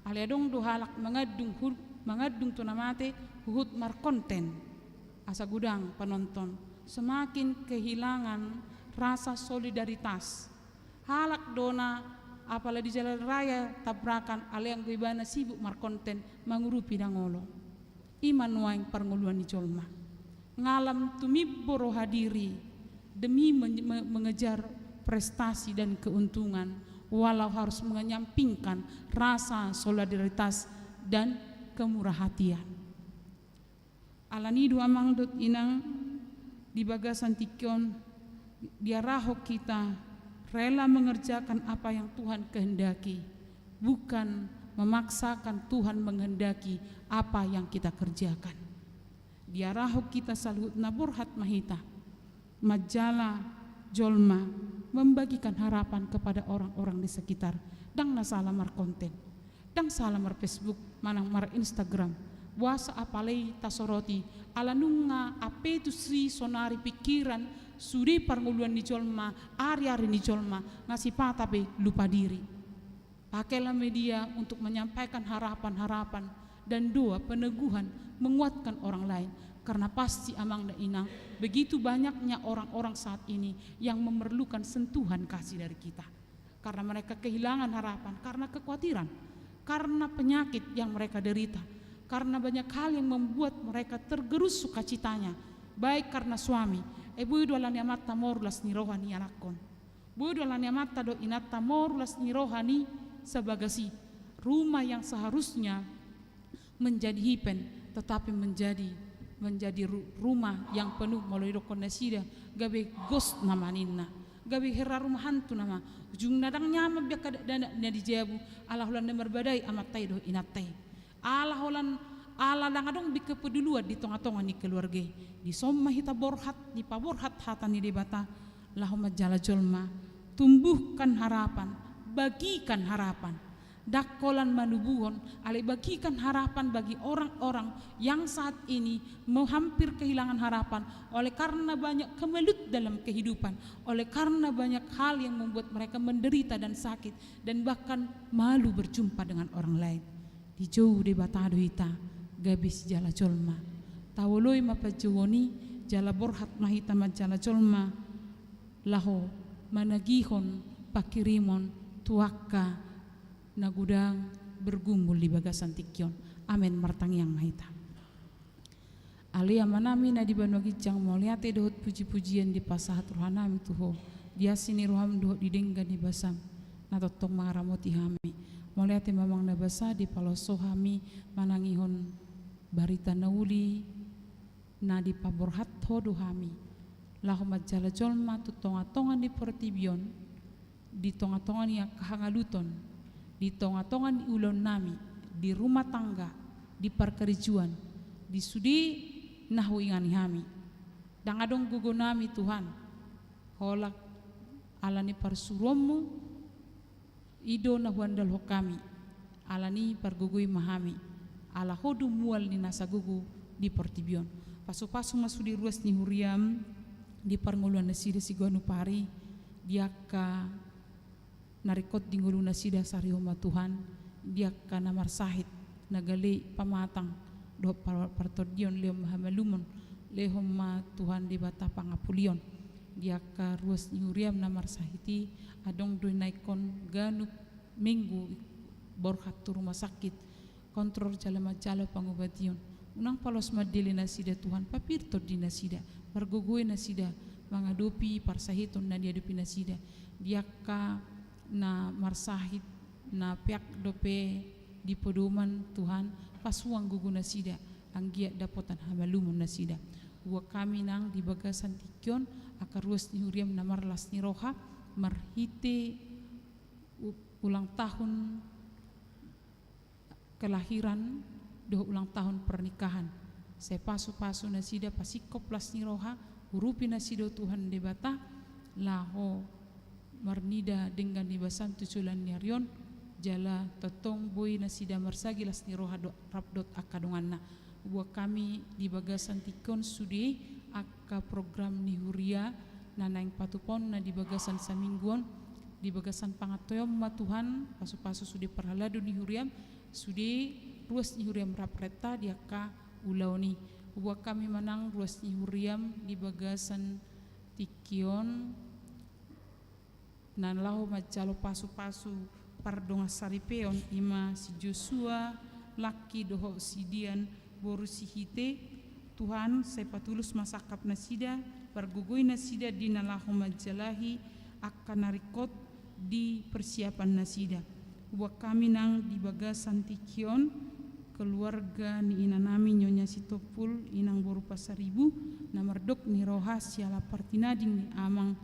Alai adong do halak mangandung, mangandung tu na mate huhut markonten. Asa godang penonton semakin kehilangan rasa solidaritas. Halak do na apala di jalan raya tabrakan, alai anggo ibana sibuk markonten mangurupi ndang olo. I ma nuaeng parngoluan ni jolma. Ngalam tumimbo roha diri demi mengejar prestasi dan keuntungan, walau harus mengenyampingkan rasa solidaritas dan kemurahatian. Alani do amang dohot inang, di bagasan tingki on diarahon hita rela mengerjakan apa yang Tuhan kehendaki, bukan memaksakan Tuhan menghendaki apa yang kita kerjakan. Diarahon hita saluhutna borhat ma hita manjala jolma, membagikan harapan kepada orang-orang di sekitar. Ndang na sala markonten, ndang sala marFacebook manang marInstagram. Boasa apala i tasoroti? Ala nunga ampe tusi sonari pikiran sude parngoluan ni jolma, ari-ari ni jolma, nga sipata pe lupa diri. Pakailah media untuk menyampaikan harapan-harapan dan doa peneguhan, menguatkan orang lain. Karena pasti amang dan inang, begitu banyaknya orang-orang saat ini yang memerlukan sentuhan kasih dari kita. Karena mereka kehilangan harapan, karena kekhawatiran, karena penyakit yang mereka derita, karena banyak hal yang membuat mereka tergerus sukacitanya, baik karena suami, eh, boi do ala ni amanta moru las ni roha ni anakkon. Boi do ala ni amanta dohot inanta moru las ni roha ni sabagas i. Rumah yang seharusnya menjadi hipen, tetapi menjadi, menjadi ru-, rumah yang penuh, molo didokkon nasida, gabe ghost nama ninna. Gabe hera rumah hantu nama. Ujungna ndang nyaman be angka dakdanak na di jabu, ala holan na marbadai amanta i dohot inanta i. Ala holan, ala ndang adong be kepedulian di tonga-tonga ni keluarga i. Dison ma hita borhat, dipaborhat hata ni Debata, laho manjala jolma, tumbuhkan harapan, bagikan harapan. Ndang holan manubuhon, alai bagikan harapan bagi orang-orang yang saat ini mau hampir kehilangan harapan oleh karena banyak kemelut dalam kehidupan, oleh karena banyak hal yang membuat mereka menderita dan sakit, dan bahkan malu berjumpa dengan orang lain. Dijou Debata do hita gabe sijala jolma. Taoloi ma panjouon i, jala borhat ma hita manjala jolma, laho managihon panghirimon tu angka na godang bergumul di bagasan tingki on. Amen. Martangiang ma hita. Ale Amanami na di banua ginjang, mauliate dohot puji-pujian dipasahat rohanami tu Ho, di asi ni roham dohot di denggan ni basam na tongtong mangaramoti hami. Mauliate ma amang na basa, dipaloas Ho hami manangihon barita na uli na dipaborhat Ho do hami, laho manjala jolma tu tonga-tonga ni portibi on, di tonga-tonga ni angka hangaluton, di tonga-tonga ni ulaonnami, di rumah tangga, di parkarejoan, di sude na huingani hami. Ndang adong gogonami Tuhan, holan ala ni parsuruonmu i do na huandalhon hami. Ala ni i pargogoi ma hami, ala Ho do mual ni nasa gogo di portibi on. Pasu-pasu ma sude ruas ni huriam di parngoluan nasida siganup ari, di angka na ringkot di ngolu nasida, sarihon ma Tuhan, di angka na marsahit, na gale pamatang dohot par-, partondion, lehon ma hamalumon, lehon ma Tuhan Debata pangampuon. Di angka ruas ni huriam na marsahit i, adong do na ingkon ganup minggu borhat tu rumah sakit, kontrol jala manjalo pangobation. Unang paloas mandele nasida Tuhan, papir tondi nasida, pargogoi nasida mangadopi parsahiton na diadopi nasida. Di angka na marsahit, na peak dope di podoman Tuhan, pasuang gogo nasida, anggiat dapotan hamalumon nasida. Huboan hami nang di bagasan tingki on angka ruas ni huriam na marlas ni roha, marhite u-, ulang tahun kelahiran dohot ulang tahun pernikahan. Sai pasu-pasu nasida, pasingkop las ni roha, urupi nasida Tuhan Debata, laho marnida denggan ni basam tu joloan ni ari on, jala tongtong boi nasida marsagi las ni roha do-, rap dohot angka donganna. Buat hami di bagasan tingki on sude angka program ni huria na naeng patupaonna di bagasan saminggu on, di bagasan pangantusion ma Tuhan, pasu-pasu sude parhalado ni huriam, sude ruas ni huriam rap renta di angka ulaon i. Buat hami ma nang ruas ni huriam di bagasan tingki on, na laho manjalo pasu-pasu pardongan saripeon, i ma si Joshua Laki dohot si Dian boru Sihite. Tuhan, sai patulus ma sangkap nasida, pargogoi nasida di na laho manjalahi angka na ringkot di persiapan nasida. Buat hami nang di bagasan tingki on, keluarga ni inanami Nyonya Sitompul, inang boru Pasaribu, na mardok ni roha siala partinading ni amang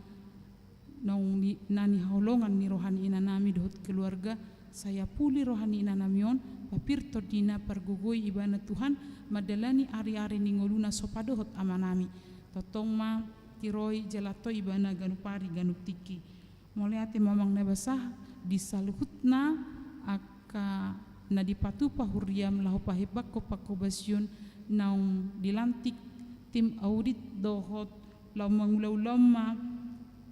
naung ni, na nihaholongan ni roha ni inanami dohot keluarga, sai apuli roha ni inanami on, papir tondina, pargogoi ibana Tuhan, mandalani ari-ari ni ngoluna so padohot amanami. Tongtong ma tiroi jala antoi ibana ganup ari ganup tingki. Mauliate ma amang na basa, di saluhutna angka na dipatupa huriam laho pahebakkon pangkobasion naung dilantik tim audit dohot laho mangula-ulaon ma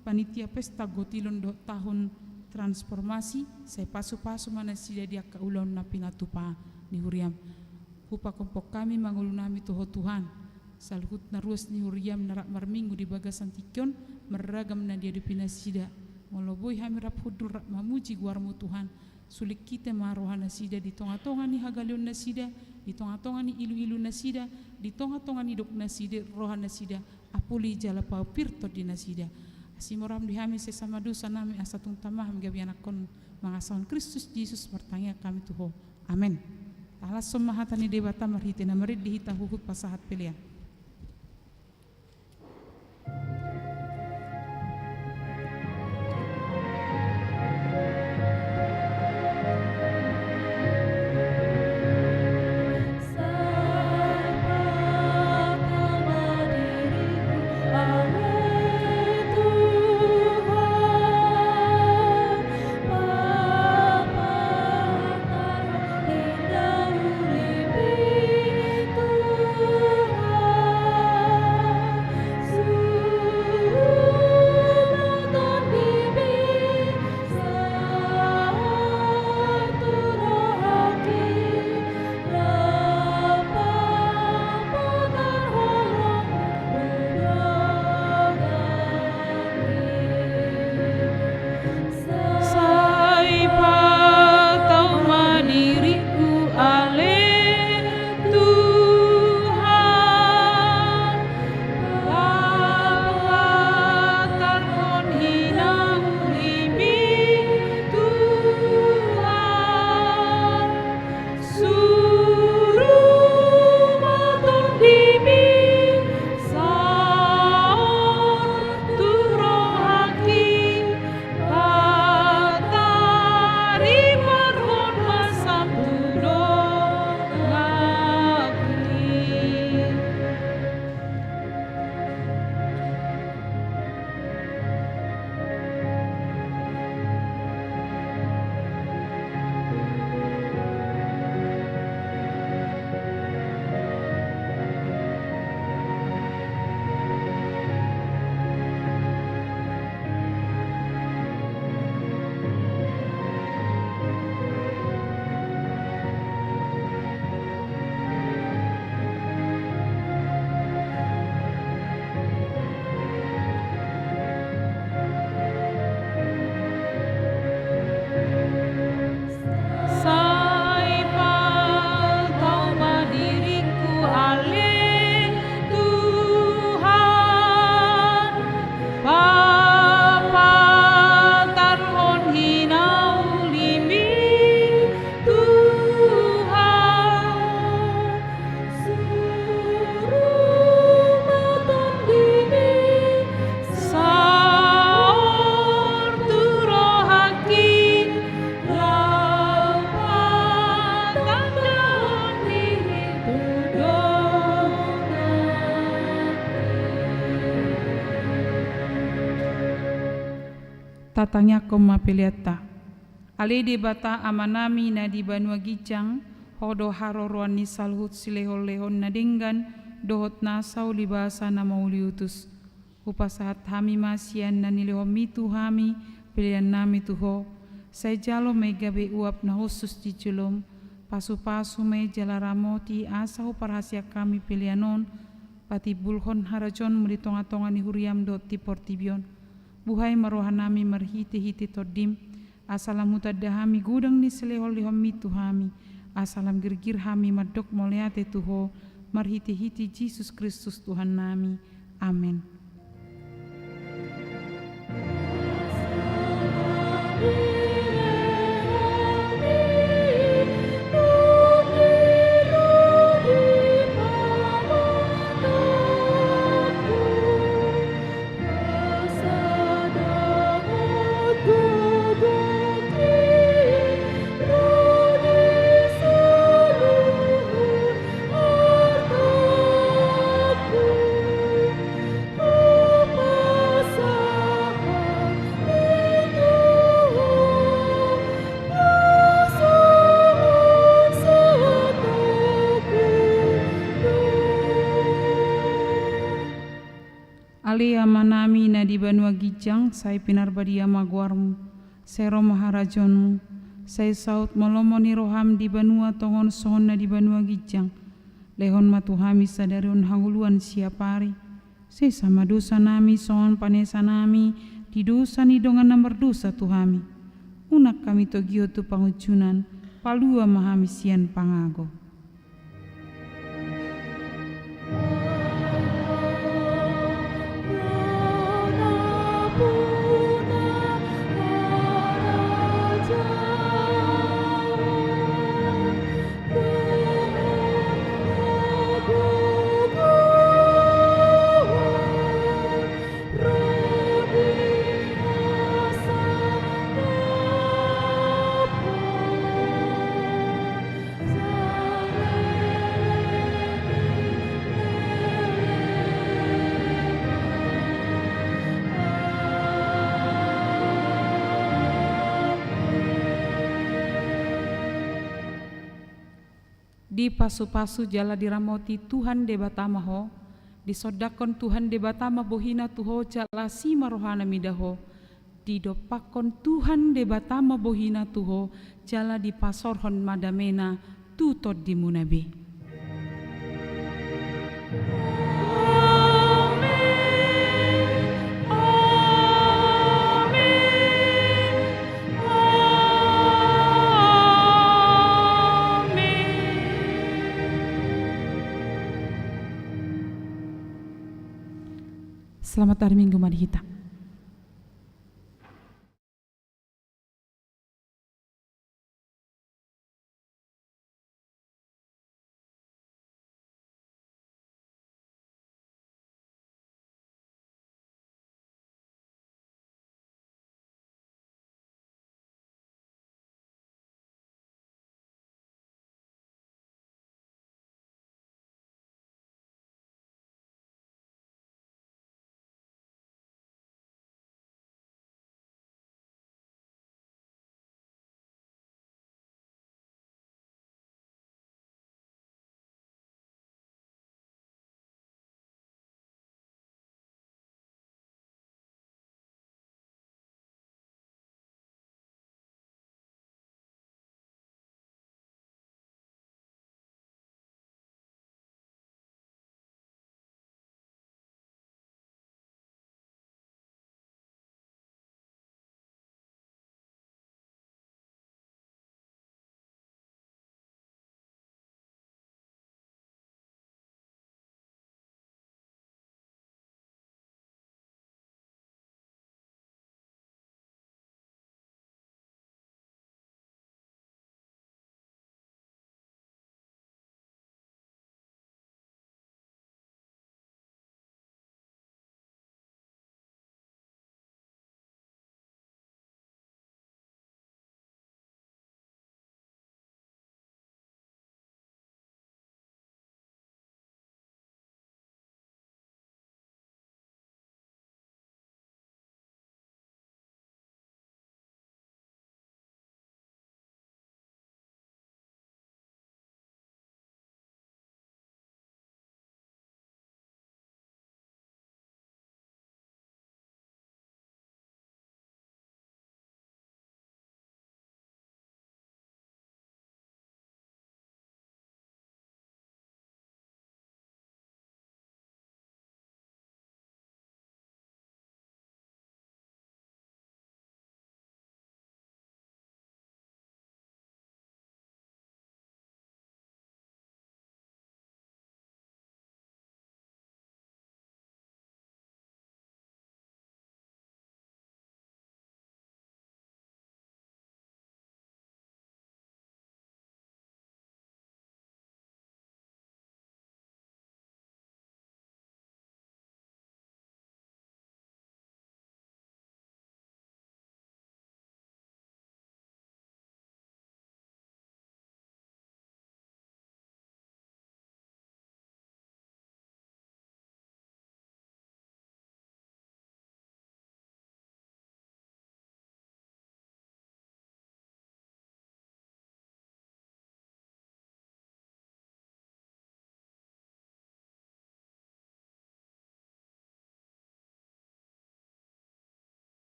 panitia pesta gotilon dohot tahun transformasi, sai pasu-pasu ma nasida di angka ulaon na pinatupa ni huriam. Hupahompok hami ma ngolunami tu Ho Tuhan, saluhutna ruas ni huriam na rap marminggu di bagasan tingki on, marragam na diadopi nasida. Molo boi hami rap hundul rap mamuji goarmu Tuhan, sulingkite ma roha nasida di tonga-tonga ni hagaleon nasida, di tonga-tonga ni ilu-ilu nasida, di tonga-tonga ni dok nasida, roha nasida, apuli jala papir tondi nasida. Asi ma roham di hami sesama dosa nami, asa tung tama hami gabe anakkon mangasahon Kristus Jesus, martangiang hami tu Ho. Amen. Tahalashon ma hata ni Debata marhite na marende hita huhut pasahat pelean. Sai patau ma diringku ale Tuhan, papatarhon hinaulimi Tuhan. Suru ma tondimi sahat tu rohangki, patarbarhon ma sam tu donganki. Sai patau ma diringku ale Tuhan, papatarhon hinaulimi Tuhan. Suru ma tondimi sahat tu rohangki, laho patangkahon diri tu donganki. Tatangiangkon ma peleanta. Ale Debata Amanami na di banua ginjang, Ho do haroroan ni saluhut silehonlehon na denggan dohot nasa uli basa na mauliutus. Hupasahat hami ma sian na nilehonmi tu hami peleannami tu Ho, sai jalo ma i gabe uap na hushus di jolom. Pasupasu ma i jala ramoti asa huparhaseang hami pelean on patimbulhon harajaonmu di tongatonga ni huriam dohot di portibi on. Buhai ma rohanami marhitehite Tondim, asa lam hutanda hami godang ni silehonlehonmi tu hami, asa lam girgir hami mandok mauliate tu Ho, marhitehite Jesus Kristus Tuhannami. Amen. Ale Amanami na di banua ginjang, sai pinarbadia ma goarmu, sai ro ma harajaonmu, sai saut ma lomo ni roham di banua tonga on songon na di banua ginjang. Lehon ma tu hami sadari on hangoluan siapari. Sesa ma dosanami songon panesanami di dosa ni dongan na mardosa tu hami. Unang hami togihon tu pangunjunan, palua ma hami sian pangago. Dipasupasu jala diramoti Tuhan Debata ma ho, disondangkon Tuhan Debata ma bohina tu ho jala asi ma rohana mida ho, didompakkon Tuhan Debata ma bohina tu ho jala dipasaorhon ma damena tu tondimuna be. Selamat hari Minggu ma di hita.